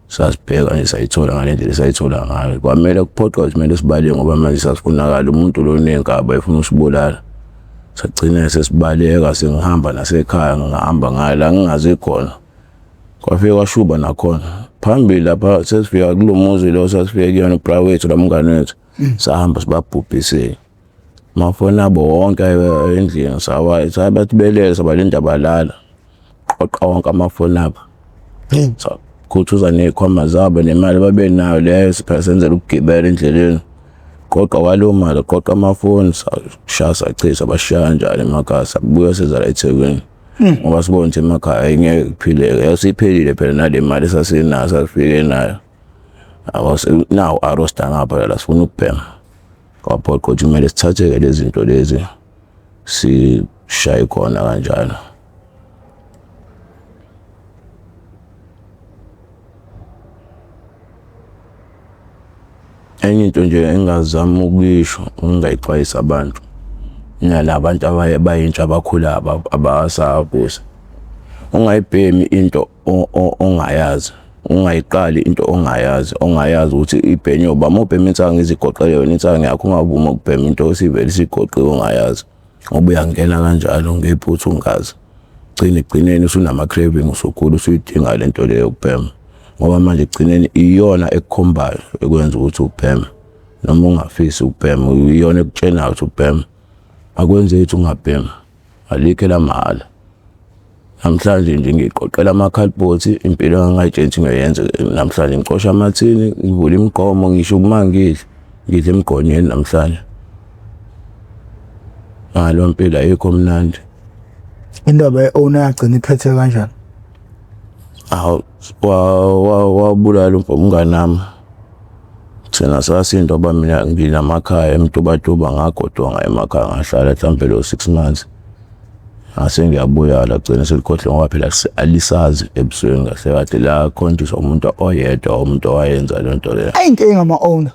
Sasibheka nje sayithola ngale ndlela esayithola ngayo. Kwamele kuphoqwa ukuthi kumele sibaleke ngoba manje sasifunakala umuntu lo onenkaba efuna usibulala. Sagcina sesibaleka sengihamba nasekhaya, ngihamba ngala ngingazi khona. Kwafike kwashuba nakhona. Phambili lapha sesifika kulo muzi lo sasifike kuyona ubra wethu la mngane wethu. Sahamba sibabhubhisile. Amafoni abo wonke endlini sawa sabathi belele sabalinda balala. Qoqa wonke amafoni abo. Sakhuthuza ney'khwama zabo nemali babenayo leyo siphela senzela ukugibela endleleni. Qoqa waleyo mali, qoqa amafoni, sashaya sachitha bashiya kanjalo emakhaya sabuya seza la eThekwini. Ngoba sibona ukuthi emakhaya ayingeke kuphileke. Yasiphelile phela nale mali esasinayo sasifike nayo. Yabo nawu arosta ngapha la sifuna ukubhema. Kwaphoqa ukuthi kumele sithatheke lezi zinto lezi sishaye khona kanjalo. Enye into nje engingazama ukuyisho ngingayixwayisa abantu nalabantu abayintsha abakhulayo abasabusa, ungayibhemi into ongayazi, ungayiqali into ongayazi, ongayazi ukuthi ibhenywe uba. Uma ubhema insangu izigoqele yona insangu yakho, ungavumi ukubhema into esivele isigoqiwe ongayazi, ngoba uyangena kanjalo ngephutha ungazi. Gcina ekugcineni usunama-craving, usugula usuyidinga le nto leyo yokubhema, ngoba manje ekugcineni iyona ekukhombayo ekwenza ukuthi ubheme noma ungafisi ukubhema, iyona ekutshenayo ukuthi ubheme. Akwenzeki ukuthi ungabhemi, alikho elamahhala. Namhlanje nje ngiqoqela amakhalibhothi, impilo engangayitshela ukuthi ngiyoyenza namhlanje, ngicosha amathini, ngivula imigqomo, ngisho uma ngidla, ngidla emgqonyweni namhlanje. Ngalo mpilo ayikho mnandi. Indaba ye-owner yagcina iphethe kanjani? Awu, wabulala umngani wami. Thina sasinda ngoba mina nginamakhaya eMtubatuba, ngagoduka ngaya emakhaya ngahlala mhlampe lo 6 months. Ngase ngiyabuya la gcina selikhohlwe ngoba phela alisazi ebusweni kahle kahle la khonjiswa umuntu oyedwa umuntu owayenza le nto leyo. Ayinkinga ama-owner.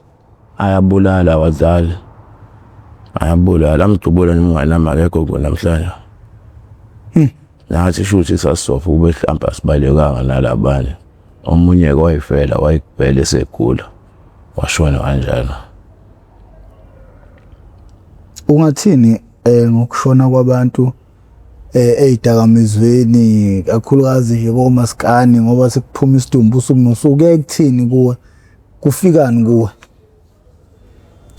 Ayabulala awadlali. Ayabulala amdubula nomngane wami akekho kubo namhlanje. Nathi shuthi sasisofa kube mhlawumbe asibalekanga nalabanye. Omunye-ke wayifela wayevele esegula washona kanjalo. Ungathini ngokushona kwabantu ey'dakamizweni kakhulukazi nje komaskani ngoba sekuphuma isidumbu usuku nosuku, kuyaye kuthini kuwe? Kufikani kuwe?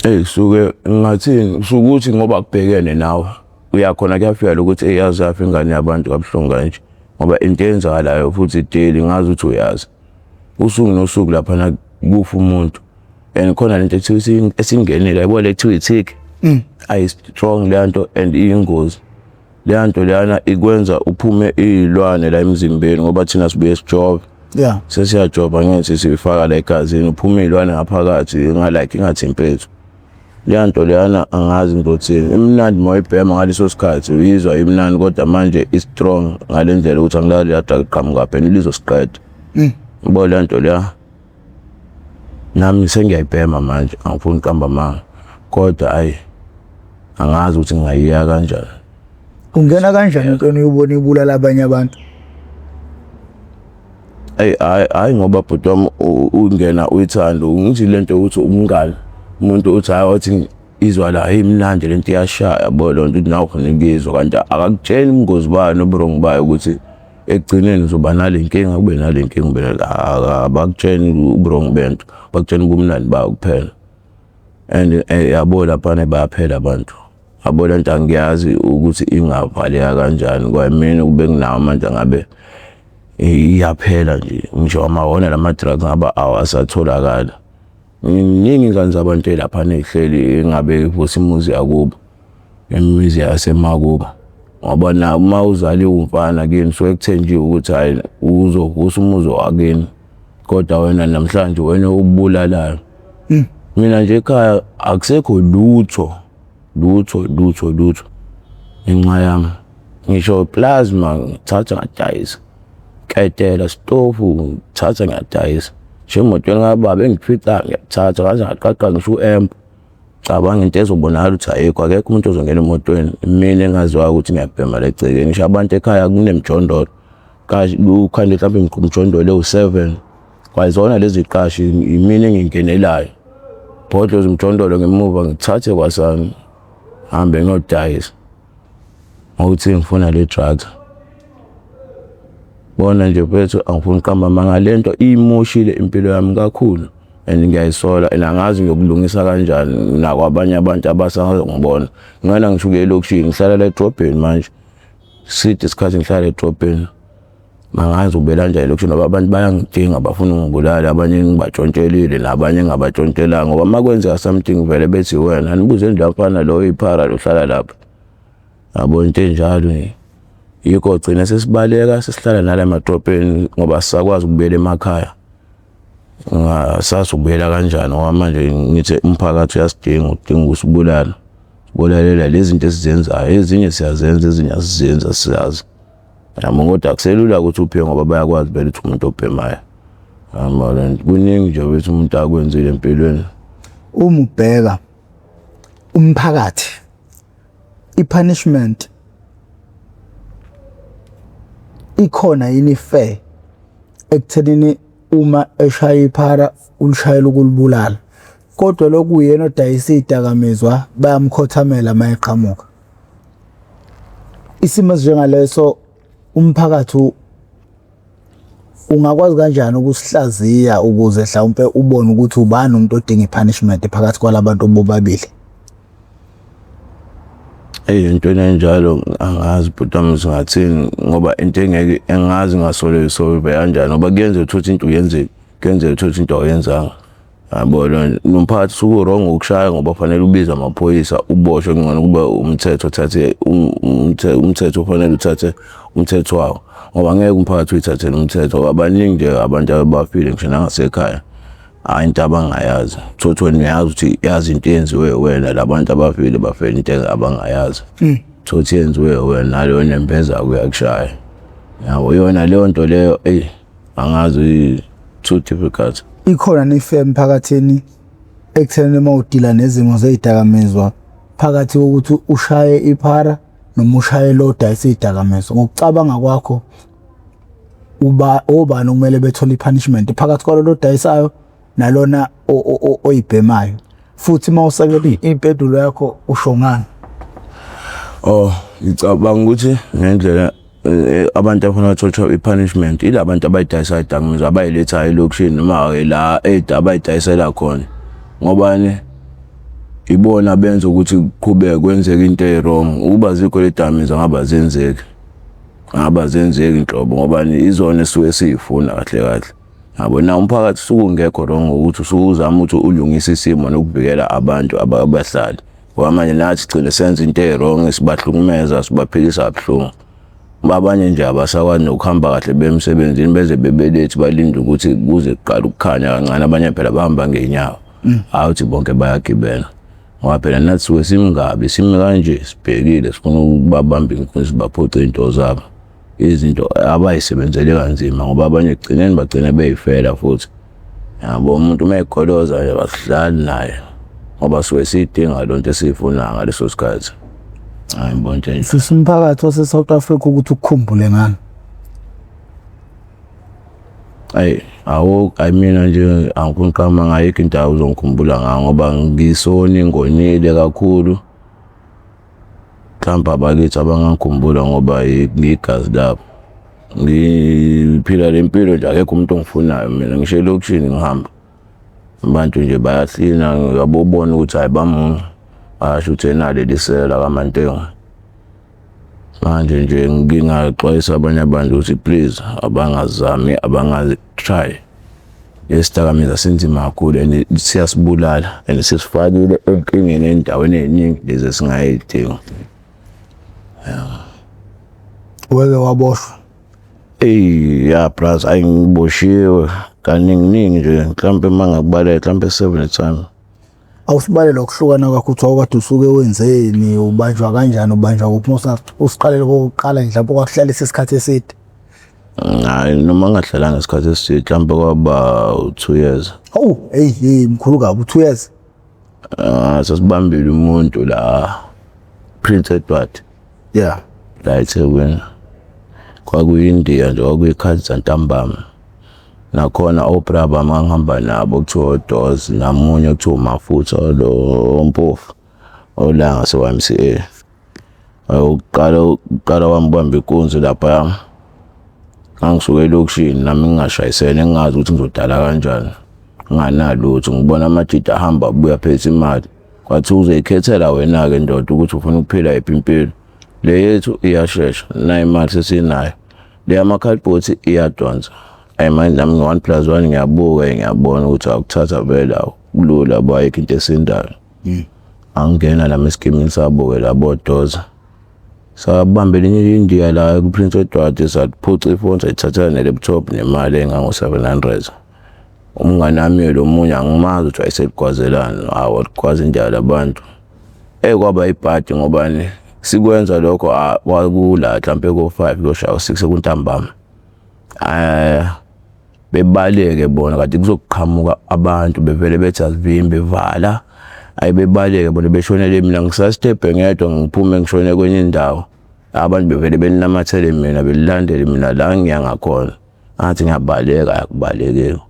Eyi suke ngingathini usukuthi ngoba kubhekene nawe uyakhona kuyafika lokuthi eyi yaze yafa ingane yabantu kabuhlungu kanje ngoba into eyenzakalayo futhi daily ngazi ukuthi uyazi usuku nosuku laphana kufa umuntu and khona lento ethiwa esingenile yabo le kuthiwa i-tick ayi-strong leya nto and iyingozi leya nto leyana ikwenza uphume iy'lwane la emzimbeni ngoba thina sibuye sijove Yeah. Sesiyajova ngithi siyifaka la egazini uphume iy'lwane ngaphakathi ingalike ingathi impethu. Leya nto leyana angazi ngizothini. Imnandi uma uyibhema ngaleso sikhathi uyizwa imnandi kodwa manje i-strong ngale ndlela ukuthi angilali leya drug iqhamukaphi and lizosiqeda. Yabo leya nto leya nami sengiyayibhema manje angifuni ukuqamba amanga kodwa ayi angazi ukuthi ngingayiyeka kanjani. Ungena kanjani entweni uyibona ibulala abanye abantu? Ey hayi hayi ngoba bhuti wami ungena uyithanda ngithi lento ukuthi umngani umuntu uthi hayi wathi izwa la imnandi lento iyashaya yabo lonto uthi nawe khona ukuyizwa kanti akakutsheli ubungozi bayo noburongi bayo ukuthi ekugcineni uzoba nale nkinga kube nale nkinga ube nale abakutsheli uburongi bento bakutshela ubumnandi bayo kuphela and yabo laphana bayaphela abantu. Yabo lento angiyazi ukuthi ingavaleka kanjani kwamina kube nginawo amandla ngabe iyaphela nje ngisho amahona lama drugs ngabe awasatholakala. Iningi ingane zabantu elaphana ey'hleli engabe ivusa imizi yakubo, imizi yasemakubo. Ngoba na uma uzaliwe umfana kini suke kuthenjiwe ukuthi hhayi uzovusa umuzi wakini kodwa wena namhlanje wena obulalayo. Mina nje ekhaya akusekho lutho lutho lutho lutho. Ngenxa yami ngisho plasma ngithatha ngadayisa, ketela, stofu ngithatha ngiyadayisa, ngisho emotweni kababa engiphica ngiyathatha ngaze ngaqaqa ngisho u-amp. Cabanga into ezobonakala ukuthi ayikho, akekho umuntu ozongena emotweni mina engaziwayo ukuthi ngiyabhema la egcekeni. Ngisho abantu ekhaya kunemijondolo, kukhande mhlawumbe imijondolo ewu-7, kwayizona lezi qashi imina engingenelayo, bhodloza umjondolo ngemuva ngithathe kwasami hambe ngiyodayisa ngokuthi ngifuna le drugs. Bona nje mfethu, angifuni uqamba amanga, lento imoshile impilo yami kakhulu and ngiyayisola and angazi ngiyokulungisa kanjani nakwabanye abantu abasangibona. Ngana ngisho ukuya elokishini, ngihlala la edrobheni manje, side isikhathi ngihlala edrobheni, angazi ubela kanjani elokishini ngoba abantu bayangidinga, bafuna ungibulala, abanye ngibatshontshelile nabanye engingabatshontshelanga, ngoba uma kwenzeka something vele bethi wena anibuze nje mfana lo oyiphara lo hlala lapha, yabo, into enjalo nje. Yikho gcina sesibaleka sesihlala nala emadrobheni ngoba sisakwazi ukubuyela emakhaya. Ngasazi ukubuyela kanjani ngoba manje ngithi umphakathi uyasidinga, udinga ukusibulala, sibulalela lezi zinto esizenzayo, ezinye siyazenza ezinye asizenzi asizazi. Yabo, kodwa akuselula ukuthi uphiwe ngoba bayakwazi vele ukuthi umuntu obhemayo. Yabo, kuningi nje ukuthi umuntu akwenzile empilweni. Uma ubheka umphakathi, i-punishment ikhona yini fair ekuthenini uma eshaya iphara ulishayela ukulibulala, kodwa lokhu uyena odayisa izidakamizwa bayamkhothamela uma eqhamuka? Isimo esinjengaleso umphakathi ungakwazi kanjani ukusihlaziya ukuze mhlawumpe ubone ukuthi ubani umuntu odinga i-punishment phakathi kwalabantu bobabili? Eyi, entweni enjalo angazi bhuti wami singathini, ngoba into engeke engazi ngasolve kanjani, ngoba kuyenzeka ukuthi into uyenzile, kuyenzeka ukuthi into awuyenzanga. Yabo, nomphakathi usuke u-wrong ngokushaya ngoba fanele ubize amaphoyisa uboshwe, kungcono kube umthetho uthathe umthetho, ufanele uthathe umthetho wawo, ngoba ngeke umphakathi uyithathele umthetho, ngoba baningi nje abantu abafile ngisho nangasekhaya, hhayi into abangayazi. Thothi wena uyazi ukuthi yazi into eyenziwe wena, labantu abafile bafela into abangayazi. Thothi yenziwe wena, naleyo nembeza uyakushaya. Yabo, yona leyo nto leyo, eyi, angazi, too difficult. Ikhona ne-fair emphakathini ekuthenini uma udila nezimo zezidakamizwa phakathi kokuthi ushaye iphara noma ushaye lo odayisa izidakamizwa? Ngokucabanga kwakho, uba obani okumele bethole i-punishment phakathi kwalo odayisayo nalona oyibhemayo? Futhi uma usekela impendulo yakho, usho ngani? Oh, ngicabanga ukuthi ngendlela abantu abafuna bathola i-punishment ila bantu abayidayisayo idakamizwa, abayilethayo elokishini noma la abayidayisela khona, ngobani ibona benza ukuthi kuqhubeke kwenzeke into e-wrong. Ukuba zikho le dakamizwa ngabe azenzeki, ngabe azenzeki nhlobo, ngoba izona esuke siyifuna kahle kahle. Yabo, na umphakathi usuke ungekho wrong ngokuthi usuke uzama ukuthi ulungise isimo nokuvikela abantu abahlali, ngoba manje nathi sigcine senza into e-wrong, sibahlukumeza, sibaphilisa kabuhlungu. Abanye nje abasakwazi nokuhamba kahle bemsebenzini, beze bebelethi, balinde ukuthi kuze kuqale ukukhanya kancane. Abanye phela bahamba ngey'nyawo, hhayi ukuthi bonke bayagibela, ngoba phela nathi suke simngabi simi kanje sibhekile, sifuna ukubabamba inkunzi, sibaphuce iy'nto zabo, izinto abayisebenzele kanzima, ngoba abanye ekugcineni bagcine bey'fela futhi. Yabo, umuntu uma egoloza nje asidlali naye, ngoba suke siyidinga lonto esiyifunayo ngaleso sikhathi. Hayi, ngibona nje. Sisa umphakathi wase-South Africa ukuthi ukukhumbule ngani? Ayi, awu, ayi, mina nje angifuni uqamba, ngayikho into uzongikhumbula ngayo, ngoba ngisoni, ngonile kakhulu. Mhlawumbe abakithi abangangikhumbula ngoba ngiyigazi labo. Ngiphila le mpilo nje, akekho umuntu ongifunayo mina, ngisho elokishini ngihamba abantu nje bayahlina, yabo, ubona ukuthi hayi, bamuncu, bayasho ukuthi enalo lisela kaMantengu. Manje nje ngingaxwayisa abanye abantu ukuthi please abangazami, abangazi-try lesidakamizwa, sinzima kakhulu and siyasibulala and sisifakile enkingeni endaweni ey'ningi lezi esingayidinga. Weke waboshwa? Eyi, ya bras, ayi, ngiboshiwe kaningi ningi nje, mhlawumbe uma ngakubaleka mhlawumbe 7 times. Awusibalele ukuhlukana kwakho ukuthi wawukade usuke wenzeni, ubanjwa kanjani, ubanjwa kuphi, uma usiqalele kokuqala nje mhlawumbe kwakuhlalisa isikhathi eside. Hayi, noma ngahlalanga isikhathi eside, mhlawumbe kwaba u-2 years. Hawu, hey hey, mkhulu kabi u-2 years. Ah, sasibambile umuntu la Prince Edward. Yeah. La eThekwini. Kwakuyindiya nje, kwakuyikhathi zantambama. Nakhona obra bami ngangihamba nabo kuthiwa oDoz namunye kuthiwa uMafutha lo Mpofu ola ngase-YMCA. Uqala uqala wami ubamba inkunzi lapha, ngangisuke elokishini nami ngingashayisene, ngingazi ukuthi ngizodala kanjani, nginganalutho, ngibona amajita ahamba abuya phethe imali. Kwathi uzoyikhethela wena-ke ndoda ukuthi ufuna ukuphila yiphi impilo. Le yethu iyashesha, nayo imali sesinayo. Le yama-cardboard iyadonsa. Ayi manje nami ngi-1 plus 1 ngiyabuka, ngiyabona ukuthi akuthatha vele akulula, bo ayikho into esindayo. Angena nami esikimini sabo-ke labo doza. Sabamba elinye iNdiya la ku-Prince Edward, saliphuca ifoni, sayithathela ne-laptop nemali engango-700. Umngani wami lo munye angimazi ukuthi wayeseligwazelani, hawu waligwaza indawo labantu. Kwaba ibhadi ngobani sikwenza lokho kwakula mhlampe ko-5 kuyoshaya u-6 ekuntambama. Bebaleke bona kade kuzoqhamuka abantu bevele bethi asivimbe vala. Ayi bebaleke bona beshonele mina, ngisastebhe ngedwa ngiphume ngishone kwenye indawo. Abantu bevele benamathele mina, belilandele mina la ngiya ngakhona. Ngathi ngiyabaleka, akubalekeki.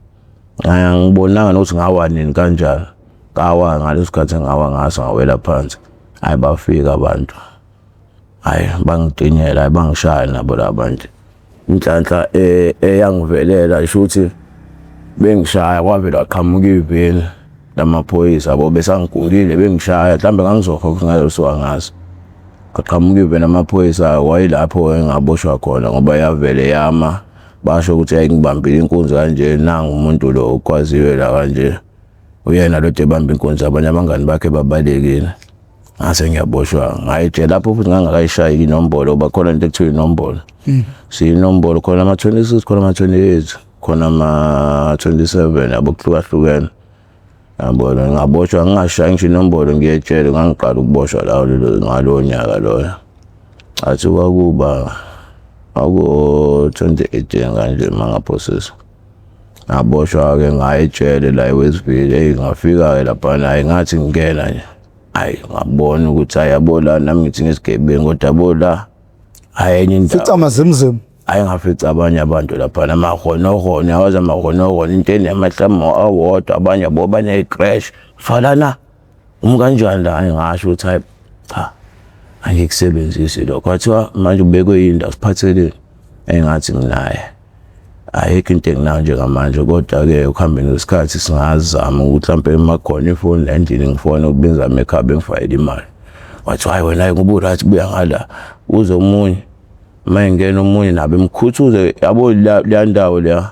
Angibonanga nokuthi ngawa nini kanjani. Ngawa ngaleso sikhathi engawa ngaso, ngawela phansi. Hayi bafika abantu. Hayi bangidinyela, hayi bangishaya nabo la bantu. Inhlanhla eyangivelela isho ukuthi bengishaya kwavela waqhamuka iveni lamaphoyisa yabo, besangigulile bengishaya, mhlawumbe ngangizofa futhi ngaleso angazi. Kwaqhamuka iveni amaphoyisa, wayelapho engaboshwa khona ngoba yavele yama, basho ukuthi yayingibambile inkunzi kanje, nangu umuntu lo okwaziwe la kanje, uyena lo ebamba inkunzi, abanye abangani bakhe babalekile. Ngase ngiyaboshwa, ngayitshela lapho futhi ngangakayishayi inombolo, ngoba khona into ekuthiwa inombolo. Siyinombolo khona ama-26, khona ama-28, khona ama-27, yabo kuhlukahlukene. Yabona ngaboshwa ngingashayi ngisho inombolo, ngiyetshele ngangiqala ukuboshwa lawo ngalowo nyaka loyo. Athi kwakuba aku 2018 kanje mangaphosisa. Ngaboshwa-ke ngaya ejele la eWestville. Eyi ngafika-ke laphana, hhayi ngathi ngingena nje, hhayi ngabona ukuthi hhayi yabo la nami ngithi ngisigebengu kodwa yabo la hhayi enye indawo. Fica amazimzimu. Hhayi ngafica abanye abantu laphana amahonohono, yawazi amahonohono into enamahlamu awodwa, abanye yabo baney'crash falana umi kanjani la. Hhayi ngasho ukuthi hhayi cha angikusebenzisi lokho. Kwathiwa manje ubekwe yini la, usiphatheleni? Engathi nginaye ayikho into enginayo njengamanje, kodwa-ke ekuhambeni kwesikhathi singazama ukuthi mhlampe uma kukhona ifoni la endlini ngifone ukuthi bengizame ekhaya bengifakele imali. Wathi hhayi wena ngoba u-right buya ngala. Uze omunye uma engena omunye nabo emkhuthuze yabo leya ndawo leya.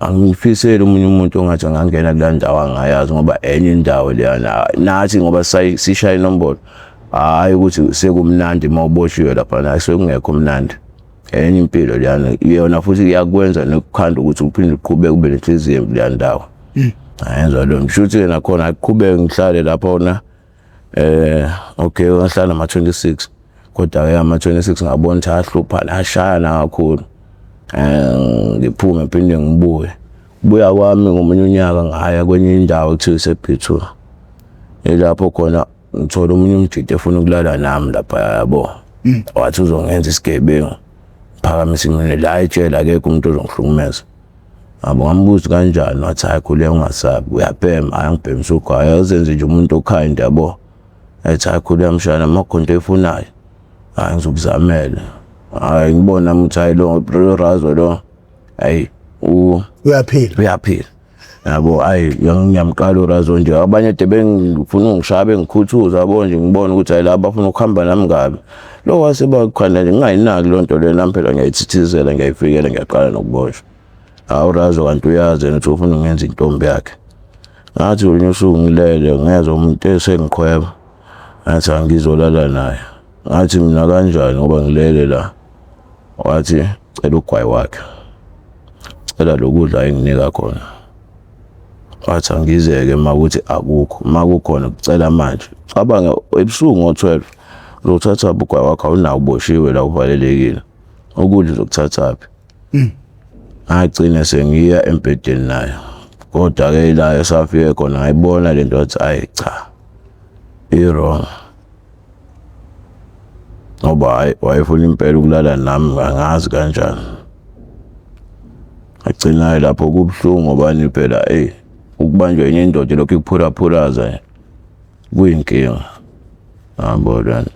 Angifiseli omunye umuntu ongathi angangena kuleya ndawo angayazi, ngoba enye indawo leyana nathi ngoba sishaya inombolo, hhayi ukuthi sekumnandi uma uboshiwe laphana, sekungekho mnandi. Enye impilo leyana yona futhi iyakwenza nokukhanda ukuthi uphinde uqhubeke ube nenhliziyo embi kuleya ndawo. Ayenza lo ngisho ukuthi nakhona aqhubeke ngihlale lapho na okay ngahlala ama-26, kodwa-ke ama-26 ngabona ukuthi ahlupha ashayana kakhulu. Ngiphume ngiphinde ngibuye. Buya kwami ngomunye unyaka ngaya kwenye indawo ekuthiwa ise-B2. Ilapho khona ngithola omunye umjita efuna ukulala nami lapha yabo. Wathi uzongenza isigebengu. Phakamisa iminwe la etshela akekho umuntu ozongihlukumeza. Yabo ngambuza kanjani, wathi hayi khuleka ungasabi uyabhema, hayi angibhemisa ugwayi, azenze nje umuntu o-kind yabo. Ethi hayi khuleka mshana uma kukhona into oyifunayo hayi ngizokuzamela. Hayi ngibona nami ukuthi hayi lo razo lo hayi uyaphila, uyaphila. Yabo hayi ngiyamqala urazo nje, abanye de bengifuna ungishaya bengikhuthuza yabo nje, ngibona ukuthi hayi laba bafuna ukuhamba nami kabi. Lo wase bakhanda nje ngingayinaki loo nto leyo, nami phela ngiyayithithizela ngiyayifikela ngiyaqala nokuboshwa. Hawu Razo kanti uyazi yena ukuthi ufuna ungenza intombi yakhe. Ngathi ngolunye usuku ngilele ngezwa umuntu esengiqhweba, ngathi angizolala naye. Ngathi mina kanjani ngoba ngilele la. Wathi cela ugwayi wakhe, cela lokudla enginika khona. Wathi angizeke uma ukuthi akukho, uma kukhona kucela manje. Cabanga ebusuku ngo-12 uzothatha ugwayi wakho, awunawo, uboshiwe la, uvalelekile. Ukudla uzokuthathaphi? Ngagcina sengiya embhedeni nayo. Kodwa-ke la esafike khona ngayibona le nto, wathi ayi cha, i-wrong. Ngoba hhayi wayefuna impela ukulala nami, angazi kanjani. Agcina lapho kubuhlungu ngobani phela, eyi ukubanjwa enye indoda lokhu ikuphuraphuraza kuyinkinga. Yabo lana.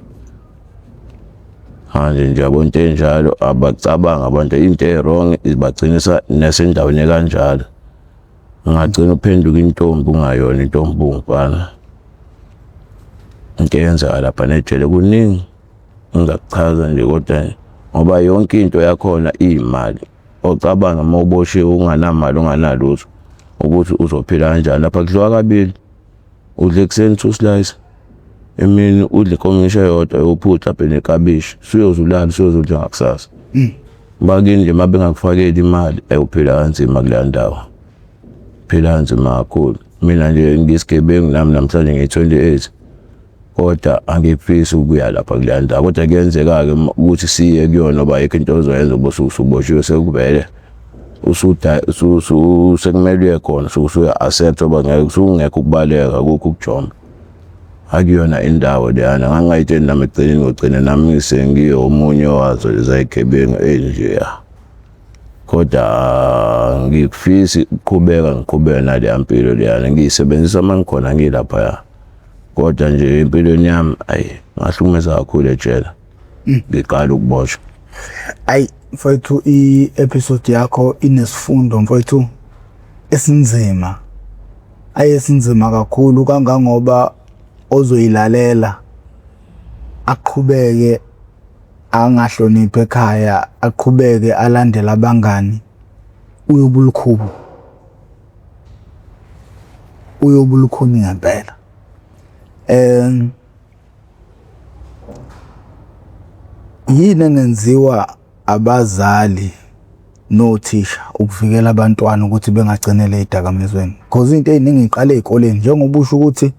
Manje nje yabo into enjalo abacabanga abantu, into e-wrong ibagcinisa nesendaweni ekanjalo. Ungagcina uphenduka intombi ungayona intombi, ungumfana. Into eyenzeka lapha nejele kuningi engingakuchaza nje, kodwa ngoba yonke into yakhona iyimali. Ocabanga uma uboshiwe unganamali unganalutho ukuthi uzophila kanjani. Lapha kudliwa kabili, udla ekuseni two slice, emini udla ikomishi eyodwa yophuthu mhlampe nekabishi, suyoze ulale usuyoze udla ngakusasa. Bakini nje uma bengakufakeli imali, uphila kanzima kuleya ndawo, phila kanzima kakhulu. Mina nje ngisigebengu nami namhlanje ngiyi-28, kodwa angifisi ukuya lapha kuleya ndawo. Kodwa kuyenzeka-ke ukuthi siye kuyona ngoba ayikho into ozoyenza, uba usuboshiwe, sekuvele sekumele uye khona, usuya-accept ngoba ngeke usungekho ukubaleka, akukho ukujomba. Akuyona indawo leyana, ngangingayitsheli nami ekugcineni ngogcina nami sengiyomunye wazo leza y'gebengu ey'njeya. Kodwa ngikufisi ukuqhubeka ngiqhubeke naleya mpilo leyana, ngiyisebenzisa uma ngikhona ngilaphaya. Kodwa nje empilweni yami ayi ngahlukumeza kakhulu ejele ngiqala ukuboshwa. Ayi mfowethu, i-episode yakho inesifundo mfowethu esinzima, ayesinzima kakhulu kangangoba ozoyilalela aqhubeke angahloniphi ekhaya, aqhubeke alandele abangani, uyobulukhubu, uyobulukhuni ngempela. Yini engenziwa abazali nothisha ukuvikela abantwana ukuthi bengagcinele ey'dakamizweni? Cause into ey'ningi y'qala ey'koleni, njengoba usho ukuthi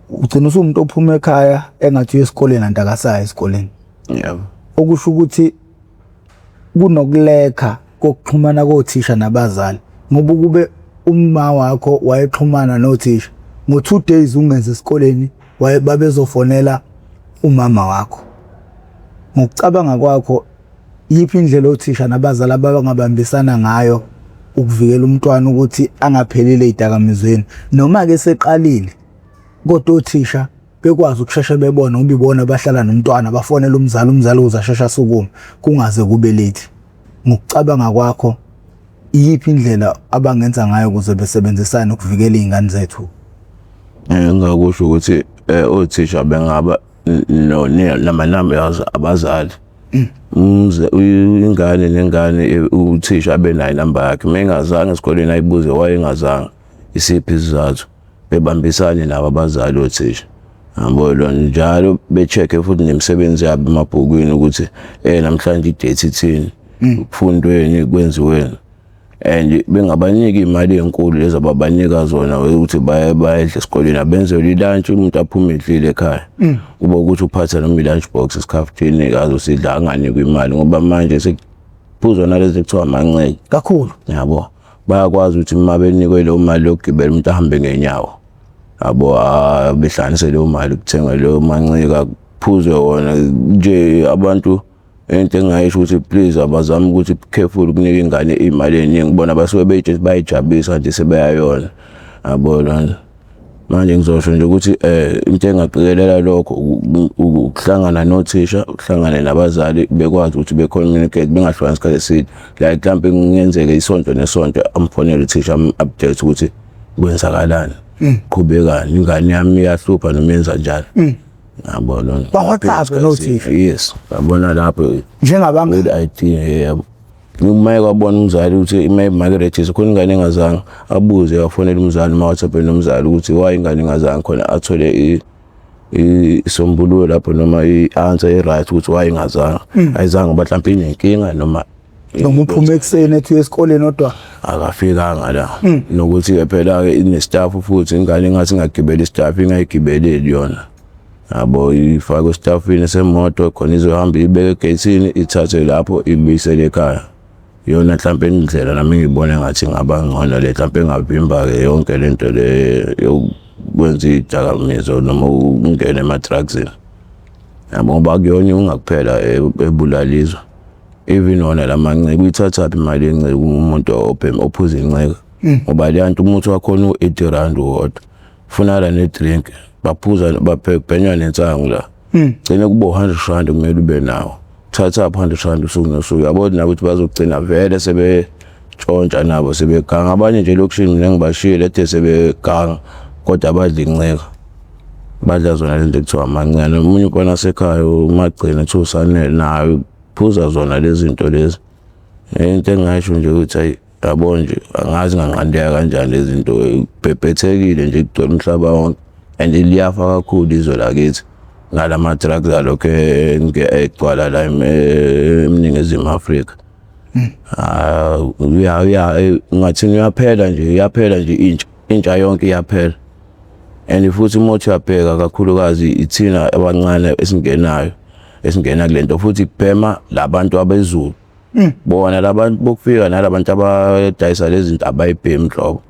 ugcina usuwumuntu ophuma ekhaya engathi uya esikoleni kanti akasayi esikoleni. Yebo. Okusho ukuthi kunokulekha kokuxhumana kothisha nabazali, ngoba ukube umma wakho wayexhumana nothisha ngo-2 days ungenze esikoleni, babezofonela umama wakho. Ngokucabanga kwakho, yiphi indlela othisha nabazali abangabambisana ngayo ukuvikela umntwana ukuthi angaphelile ey'dakamizweni, noma-ke seqalile kodwa othisha bekwazi ukusheshe bebone, ngoba ibona abahlala nomntwana, bafonele umzali, umzali ukuze asheshe asukume kungaze kube late? Ngokucabanga kwakho, iyiphi indlela abangenza ngayo ukuze besebenzisane ukuvikela iy'ngane zethu? Engingakusho ukuthi othisha bengaba namanamba abazali. Ingane nengane uthisha abe nayo inamba yakhe, uma engazange esikoleni ayibuze why engazange, isiphi isizathu, bebambisane nabo abazali othisha. Yabo lo njalo be-check-e futhi nemisebenzi yabo emabhukwini ukuthi namhlanje i-date ithini, kufundweni, kwenziweni. And bengabaniki imali enkulu lezi ababanika zona ukuthi baye bayedla esikoleni, abenzelwe i-lunch, umuntu aphume edlile ekhaya. Kuba ukuthi uphatha noma i-lunch box esikhafutini azosidla, anganikwa imali, ngoba manje sekuphuzwa nalezi ekuthiwa amanceke kakhulu. Yabo bayakwazi ukuthi uma benikwe leyo mali yokugibela umuntu ahambe ngenyawo, yabo behlanganise leyo mali kuthengwe leyo mancika kuphuzwe wona nje. Abantu into engingayisho ukuthi please abazame ukuthi careful ukunika ingane imali eningi, bona basuke beyitshela bayijabulisa nje sebeyayona, yabo lona. Manje ngizosho nje ukuthi into engaqikelela lokho ukuhlangana nothisha, uhlangane nabazali, bekwazi ukuthi be-communicate, bengahlukani isikhathi eside. Like mhlampe kungenzeka isonto nesonto amfonele uthisha, am-update ukuthi kwenzakalani, qhubekani, ingane yami iyahlupha noma yenza njani, yabo lona. Ba-WhatsApp nothisha? Yes, yabona lapho. Njengabangani? Good idea, yebo. Uma kwabona umzali ukuthi ima register khona ingane engazange, abuze, afonele umzali, uma WhatsApp nomzali ukuthi why ingane ingazange khona, athole isombululo lapho noma i-answer e-right ukuthi why ingazange, ayizange ngoba mhlawumbe inenkinga noma Noma uphuma ekuseni ethi uye esikoleni kodwa akafikanga la. Nokuthi ke phela ke ine-staff futhi ingane ingathi ingagibela i-staff, ingayigibeleli yona. Yabo, ifakwe estaffini semoto khona izohamba ibeke egeyithini, ithathe lapho ibuyisele ekhaya. Iyona mhlampe indlela nami ngibona ngathi ingaba ngcono le, mhlampe engavimba-ke yonke lento le yokwenza iy'dakamizwa noma ukungena ema-drugs-ini. Yabo, ngoba akuyona ungakuphela ebulala izwe. Even wona lamanceke, uyithathaphi imali yenceke umuntu obhema ophuza inceke? Ngoba leya nto umuthi wakhona u-R80 wodwa. Funakala ne-drink, baphuza babhenywa nensangu la. Gcine kube R100 kumele ube nawo. Thatha R100 usuku nosuku. Yabo nabo ukuthi bazogcina vele sebetshontsha nabo sebeganga. Abanye nje elokishini mina ngibashiyile ethe sebeganga kodwa badla inceka. Badla zona lento ekuthiwa amancane. Omunye umfana wasekhaya umagcina kuthiwa usanele naye phuza zona lezi zinto lezi. Into engingasho nje ukuthi ayi, yabo nje angazi nganqandeka kanjani lezi zinto, kubhebhethekile nje kugcwele umhlaba wonke and liyafa kakhulu izwe lakithi ngalama drugs alokhu egcwala la eNingizimu Afrika. Ah, uya uya ngathini, uyaphela nje, iyaphela nje intsha, intsha yonke iyaphela. And futhi uma uthi uyabheka kakhulukazi ithina abancane esingenayo, esingena kulento futhi kubhema labantu abezulu. Bona labantu bokufika nalabantu abadayisa lezi zinto abayibhemi nhlobo.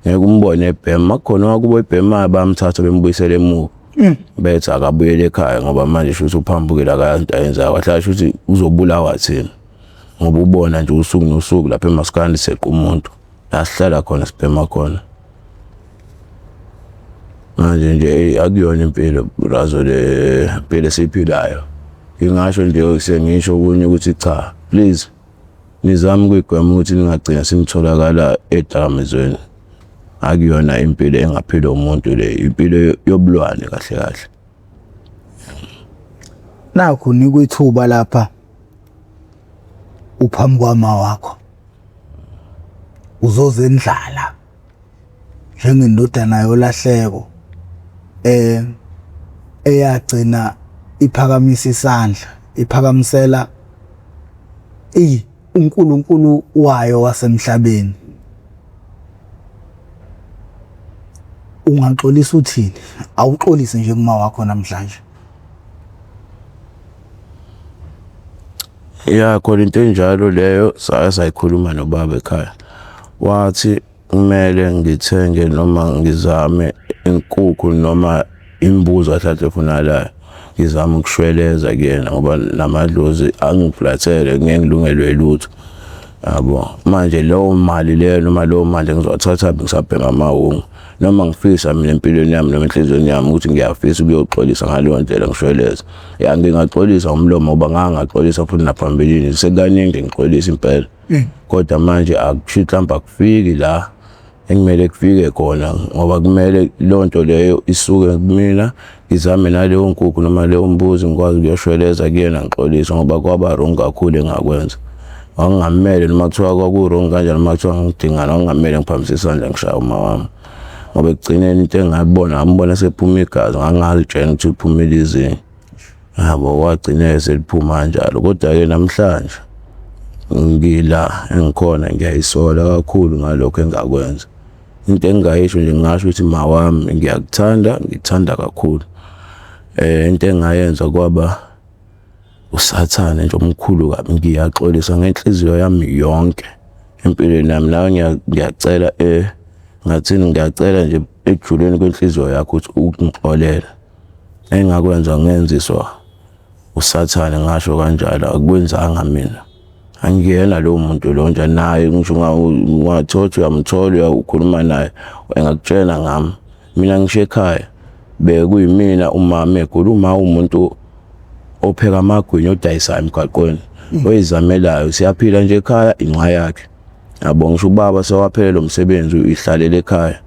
Ngeke umbone ebhema, makukhona wakubo ebhemayo bayamthatha bembuyisele emuva. Bethi akabuyele ekhaya ngoba manje shuthi uphambukile, akayazi into ayenzayo. Kahle shuthi uzobulawa thina. Ngoba ubona nje usuku nosuku lapha emaskandi seqa umuntu. La sihlala khona sibhema khona. Manje nje akuyona impilo razo le impilo esiyiphilayo. Ngingasho nje sengisho okunye ukuthi cha, please nizame ukuyigwema ukuthi ningagcina senitholakala edakamizweni. Akuyona impilo engaphilwa umuntu le, impilo yobulwane kahle kahle. Nakhu nikwa ithuba lapha uphambi kwama wakho. Uzozendlala njengendodana yolahleko eyagcina iphakamisa isandla, iphakamisela uNkulunkulu wayo wasemhlabeni. Ungaxolisa uthini? Awuxolise nje kuma wakho namhlanje. Ya, khona into enjalo leyo saya sayikhuluma nobaba ekhaya. Wathi kumele ngithenge noma ngizame inkukhu noma imbuzi kahle kahle efunakalayo. Ngizame ukushweleza kuyena ngoba namadlozi angifulathele, ngeke ngilungelwe lutho. Yabo, manje leyo mali leyo noma leyo mali ngizowathatha ngisabhema amawungu. Noma ngifisa mina empilweni yami noma enhliziyweni yami ukuthi ngiyafisa ukuyoxolisa ngaleyo ndlela ngishweleza. Ya, ngingaxolisa ngomlomo ngoba ngangaxolisa futhi naphambilini sekaningi ngixolisa impela. Kodwa manje akusho mhlawumbe akufiki la ekumele kufike khona ngoba kumele leyo nto leyo isuke kumina, ngizame naleyo nkukhu noma leyo mbuzi ngikwazi ukuyoshweleza kuyena ngixolise ngoba kwaba wrong kakhulu engakwenza. Kwakungamele noma kuthiwa kwaku-wrong kanjani, noma kuthiwa ngidingana, kwakungamele ngiphamise isandla ngishaye uma wami. Ngoba ekugcineni into engayibona, ngambona sephuma igazi, ngangazitshela ukuthi uphumile izinyo. Yabo, kwagcina seliphuma kanjalo. Kodwa-ke namhlanje ngila engikhona ngiyayisola kakhulu ngalokho engakwenza. Into engingayisho nje, ngingasho ukuthi ma wami ngiyakuthanda, ngikuthanda kakhulu. Into engayenza kwaba usathane nje omkhulu kabi. Ngiyaxolisa ngenhliziyo yami yonke empilweni yami. Nawe ngiyacela ngathini, ngiyacela nje ekujuleni kwenhliziyo yakho ukuthi ungixolele. Engakwenza ngenziswa usathane, ngasho kanjalo, akwenzanga mina. Angiyena lowo muntu lo nje naye, ngisho ungathola uyamthola ukhuluma naye engakutshela ngami. Mina ngisho ekhaya bekuyimina umama egula, uma umuntu opheka amagwinya odayisayo emgwaqweni oyizamelayo, siyaphila nje ekhaya inxa yakhe. Yabo, ngisho ubaba sewaphelelwa umsebenzi uyihlalela ekhaya.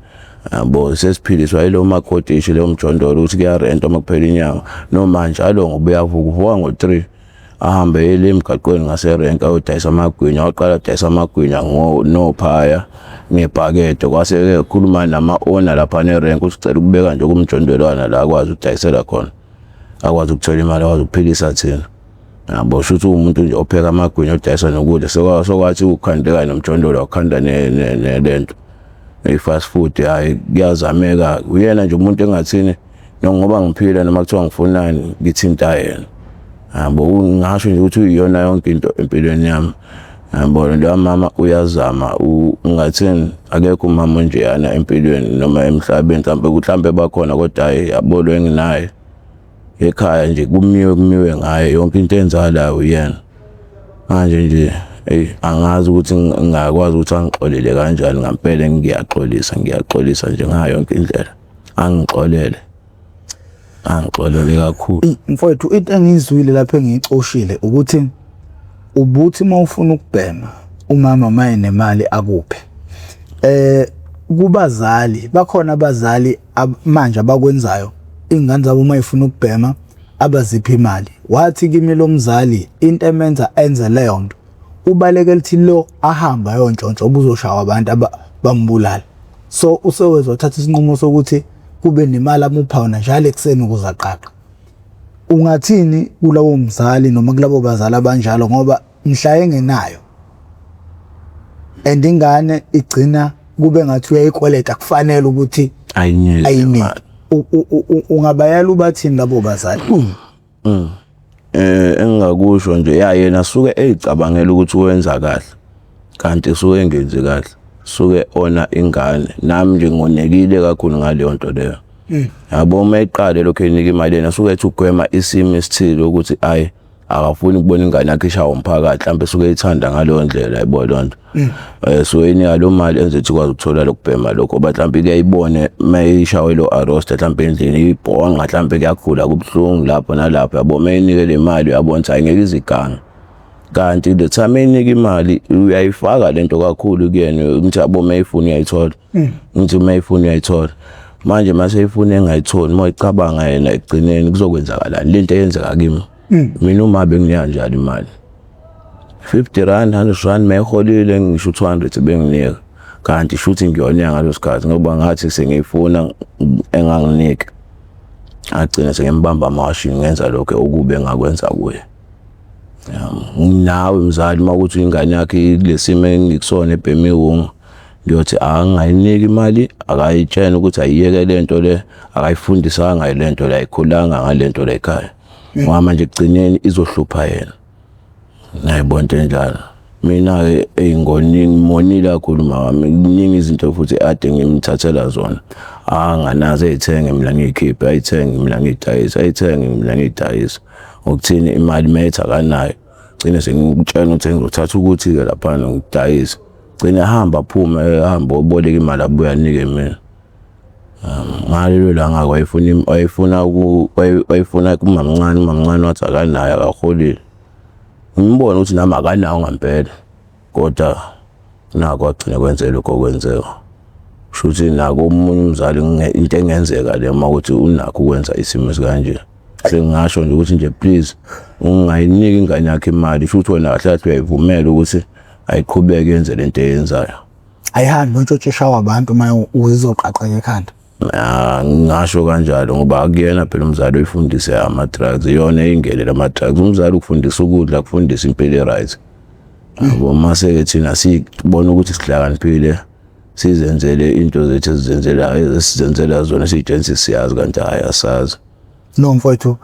Yabo, sesiphiliswa yilo makhodishi leyo mjondolo ukuthi kuyarentwa uma kuphela inyanga. Noma njalo ngoba uyavuka, uvuka ngo-3 ahambe ele emgaqweni ngaserenki ayodayisa amagwinya. Waqala adayisa amagwinya nophaya ngebhakede, kwase-ke khuluma nama-owner laphana erenki ukuthi ucela ukubeka nje kumjondolwana la akwazi ukudayisela khona, akwazi ukuthola imali, akwazi ukuphilisa thina. Yabo, shuthi umuntu nje opheka amagwinya, odayisa nokudla, sokwathi ukukhandeka nomjondolo, wakhanda lento i-fast food. Hayi, kuyazameka. Uyena nje umuntu engathini ngoba ngiphila, noma kuthiwa ngifunani, ngithinta yena. Yabo, ngingasho nje ukuthi uyiyona yonke into empilweni yami. Yabo, lo mama uyazama. Ungathini, akekho umama onjeyana empilweni noma emhlabeni. Mhlawumbe bakhona, kodwa hayi, yabo, lo enginaye ekhaya nje, kumiwe ngaye yonke into enzakalayo, uyena. Manje nje, eyi, angazi ukuthi ngingakwazi ukuthi angixolele kanjani. Ngampela ngiyaxolisa, ngiyaxolisa nje ngayo yonke indlela. Angixolele, angixolele kakhulu. Mfowethu, into engiyizwile lapho engiyicoshile ukuthi ubuthi uma ufuna ukubhema, umama maye nemali akuphe. Kubazali bakhona, abazali manje abakwenzayo, ingane zabo uma ifuna ukubhema abaziphi imali. Wathi kimi lo mzali, into emenza enze leyo nto, ubalekela ukuthi lo ahamba ayontshontsha, ubuzoshawa abantu bambulala. So useweza wathatha isinqumo sokuthi kube nemali amupha yona njalo ekuseni ukuze aqaqe. Ungathini kulawo mzali noma kulabo bazali abanjalo? Ngoba mhla engenayo and ingane igcina kube ngathi uyayikweleta, kufanele ukuthi ayinike. Ayinike. Ungabayala ubathini labo bazali? Engingakusho nje, ya, yena suke eyicabangela ukuthi wenza kahle, kanti suke engenzi kahle, suke ona ingane. Nami nje ngonekile kakhulu ngaleyo nto leyo. Yabo, uma eqale lokho enika imali, yena suke ethi ugwema isimo esithile ukuthi ayi, akafuni ukubona ingane yakhe ishawa umphakathi. Mhlawumbe suke eyithanda ngaleyo ndlela, yabo, leyo nto. So inika lo mali enze ukuthi ikwazi ukuthola lokubhema lokho, ngoba mhlawumbe kuyayibone mayishawe lo arrest mhlawumbe endlini, ibhonga, mhlawumbe kuyakhula, kubuhlungu lapho nalapho. Yabo, mayinike le mali, uyabona ukuthi ayingeke iziganga. Kanti the time enika imali, uyayifaka lento kakhulu kuyena ukuthi, yabo, mayifuna uyayithola, ngithi mayifuna uyayithola. Manje mase ifuna engayitholi, uma icabanga yena ekugcineni kuzokwenzakalani? Lento eyenzeka kimi mina, uma benginika njalo imali, R50, R100, mayiholile, ngisho 200 benginika, kanti shuthi ngiyona ngaleso sikhathi, ngoba ngathi sengiyifuna enganginika, agcine sengimbamba amawashini, ngenza lokho okube engakwenza kuye. Nawe mzali, uma ukuthi ingane yakhe kulesimo engikusona, ebhema iwunga, ngiyothi angayiniki imali, akayitshena ukuthi ayiyeke lento le, akayifundisanga lento le, ayikhulanga ngalento le ekhaya, ngoba manje ekugcineni izohlupha yena. Nayibona into enjalo. Mina-ke ey'ngonini ngimonile kakhulu mawami, kuningi izinto futhi ade ngimthathela zona anganazo, ey'thenge mina ngiy'khiphe, ayithenge mina ngiy'dayise, ayithenge mina ngiy'dayise. Ngokuthini, imali methi akanayo, gcine sengikutshela ukuthi ngizothatha ukuthi-ke laphana ngidayise, gcine ahamba, aphume, ahambe oboleka imali, abuye anike mina. Ngalelo langa wayefuna kumamncane, umamncane wathi akanayo, akaholile. Ngimbone ukuthi nami akanawo ngampela, kodwa nako agcine kwenze lokho okwenzeka. Kusho ukuthi nako omunye umzali into engenzeka le, uma ukuthi unakho ukwenza isimo esikanje. Sengingasho nje ukuthi nje, please, ungayiniki ingane yakho imali. Kusho ukuthi wena kahle kahle uyayivumela ukuthi ayiqhubeke yenze lento eyenzayo. Ayihambi ontshontshe, eshawa abantu uma uzizoqaqeka ekhanda. Ah, ngingasho kanjalo, ngoba akuyena phela umzali oyifundise ama-drugs, iyona eyingenele ama-drugs. Umzali ukufundisa ukudla, kufundisa impilo e-right, yabo. Mase-ke thina sibona ukuthi sihlakaniphile, sizenzele into zethu esizenzelayo, esizenzela zona, siy'tshela siyazi, kanti hhayi, asazi. No mfowethu,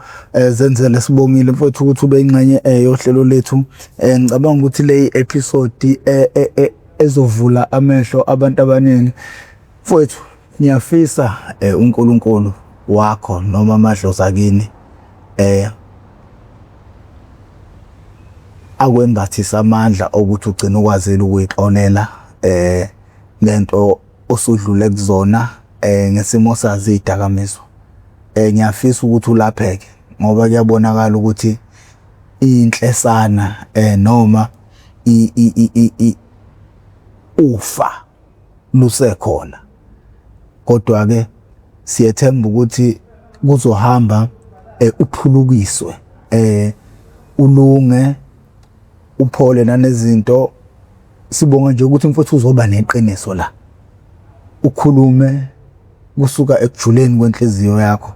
zenzele, sibongile mfowethu ukuthi ube ingxenye yohlelo lethu. Ngicabanga ukuthi le episode ezovula amehlo abantu abaningi. Mfowethu, ngiyafisa uNkulunkulu wakho noma amadlozi akini akwembathisa amandla okuthi ugcine ukwazile ukuyixolela lento osudlule kuzona ngesimo sazi idakamizwa. Ngiyafisa ukuthi ulapheke, ngoba kuyabonakala ukuthi inhlesana noma ufa lusekhona, kodwa ke siyethemba ukuthi kuzohamba uphulukiswe, ulunge, uphole nanezinto. Sibonga nje ukuthi mfowethu uzoba neqiniso la, ukhulume kusuka ekujuleni kwenhliziyo yakho.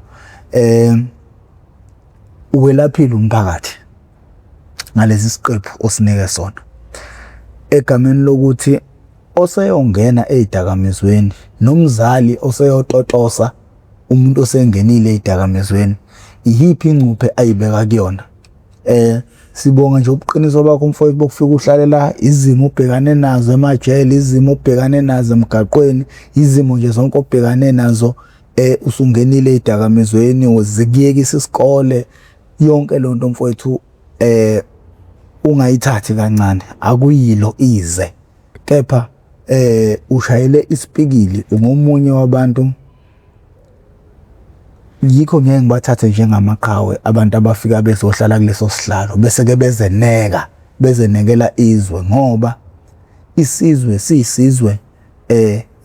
Uwelaphile umphakathi. ngalesi siqephu osinike sona. Egameni lokuthi oseyongena ezidakamizweni nomzali oseyototosa umuntu osengenile ezidakamizweni, iyiphi ingcuphe ayibeka kuyona? Sibonga nje ubuqiniso bakho mfowethu bokufika uhlale la, izimo obhekane nazo emajele, izimo obhekane nazo emgaqweni, izimo nje zonke obhekane nazo usungenile ezidakamizweni, zikuyekisa isikole, yonke lonto mfowethu ungayithathi kancane, akuyilo ize. Kepha ushayele isipikili, ungomunye wabantu, yikho ngeke ngibathathe njengamaqhawe abantu abafika bezohlala kuleso sihlalo bese ke bezeneka, bezenekela izwe, ngoba isizwe siyisizwe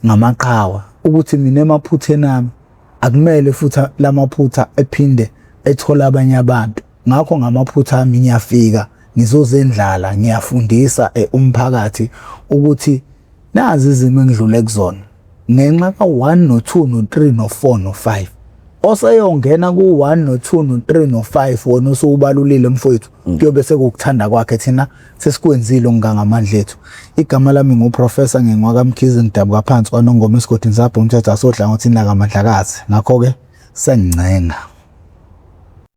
ngamaqhawe. Ukuthi mina emaphutheni ami akumele futhi lamaphutha ephinde ethola abanye abantu. Ngakho ngamaphutha ami ngiyafika ngizozendlala, ngiyafundisa umphakathi ukuthi nazi izimo engidlule kuzona ngenxa ka-1 no-2 no-3 no-4 no-5. Oseyongena ku-1 no-2 no-3 no-5 wona usuwubalulile mfowethu, kuyobe sekukuthanda kwakhe, thina sesikwenzile okungangamandla ethu. Igama lami nguProfessor Ngingwaka Mkhize, ngidabuka phansi kwaNongoma esigodini sabho umthetho asohlangothini lakaMandlakazi. Ngakho-ke sengincenga.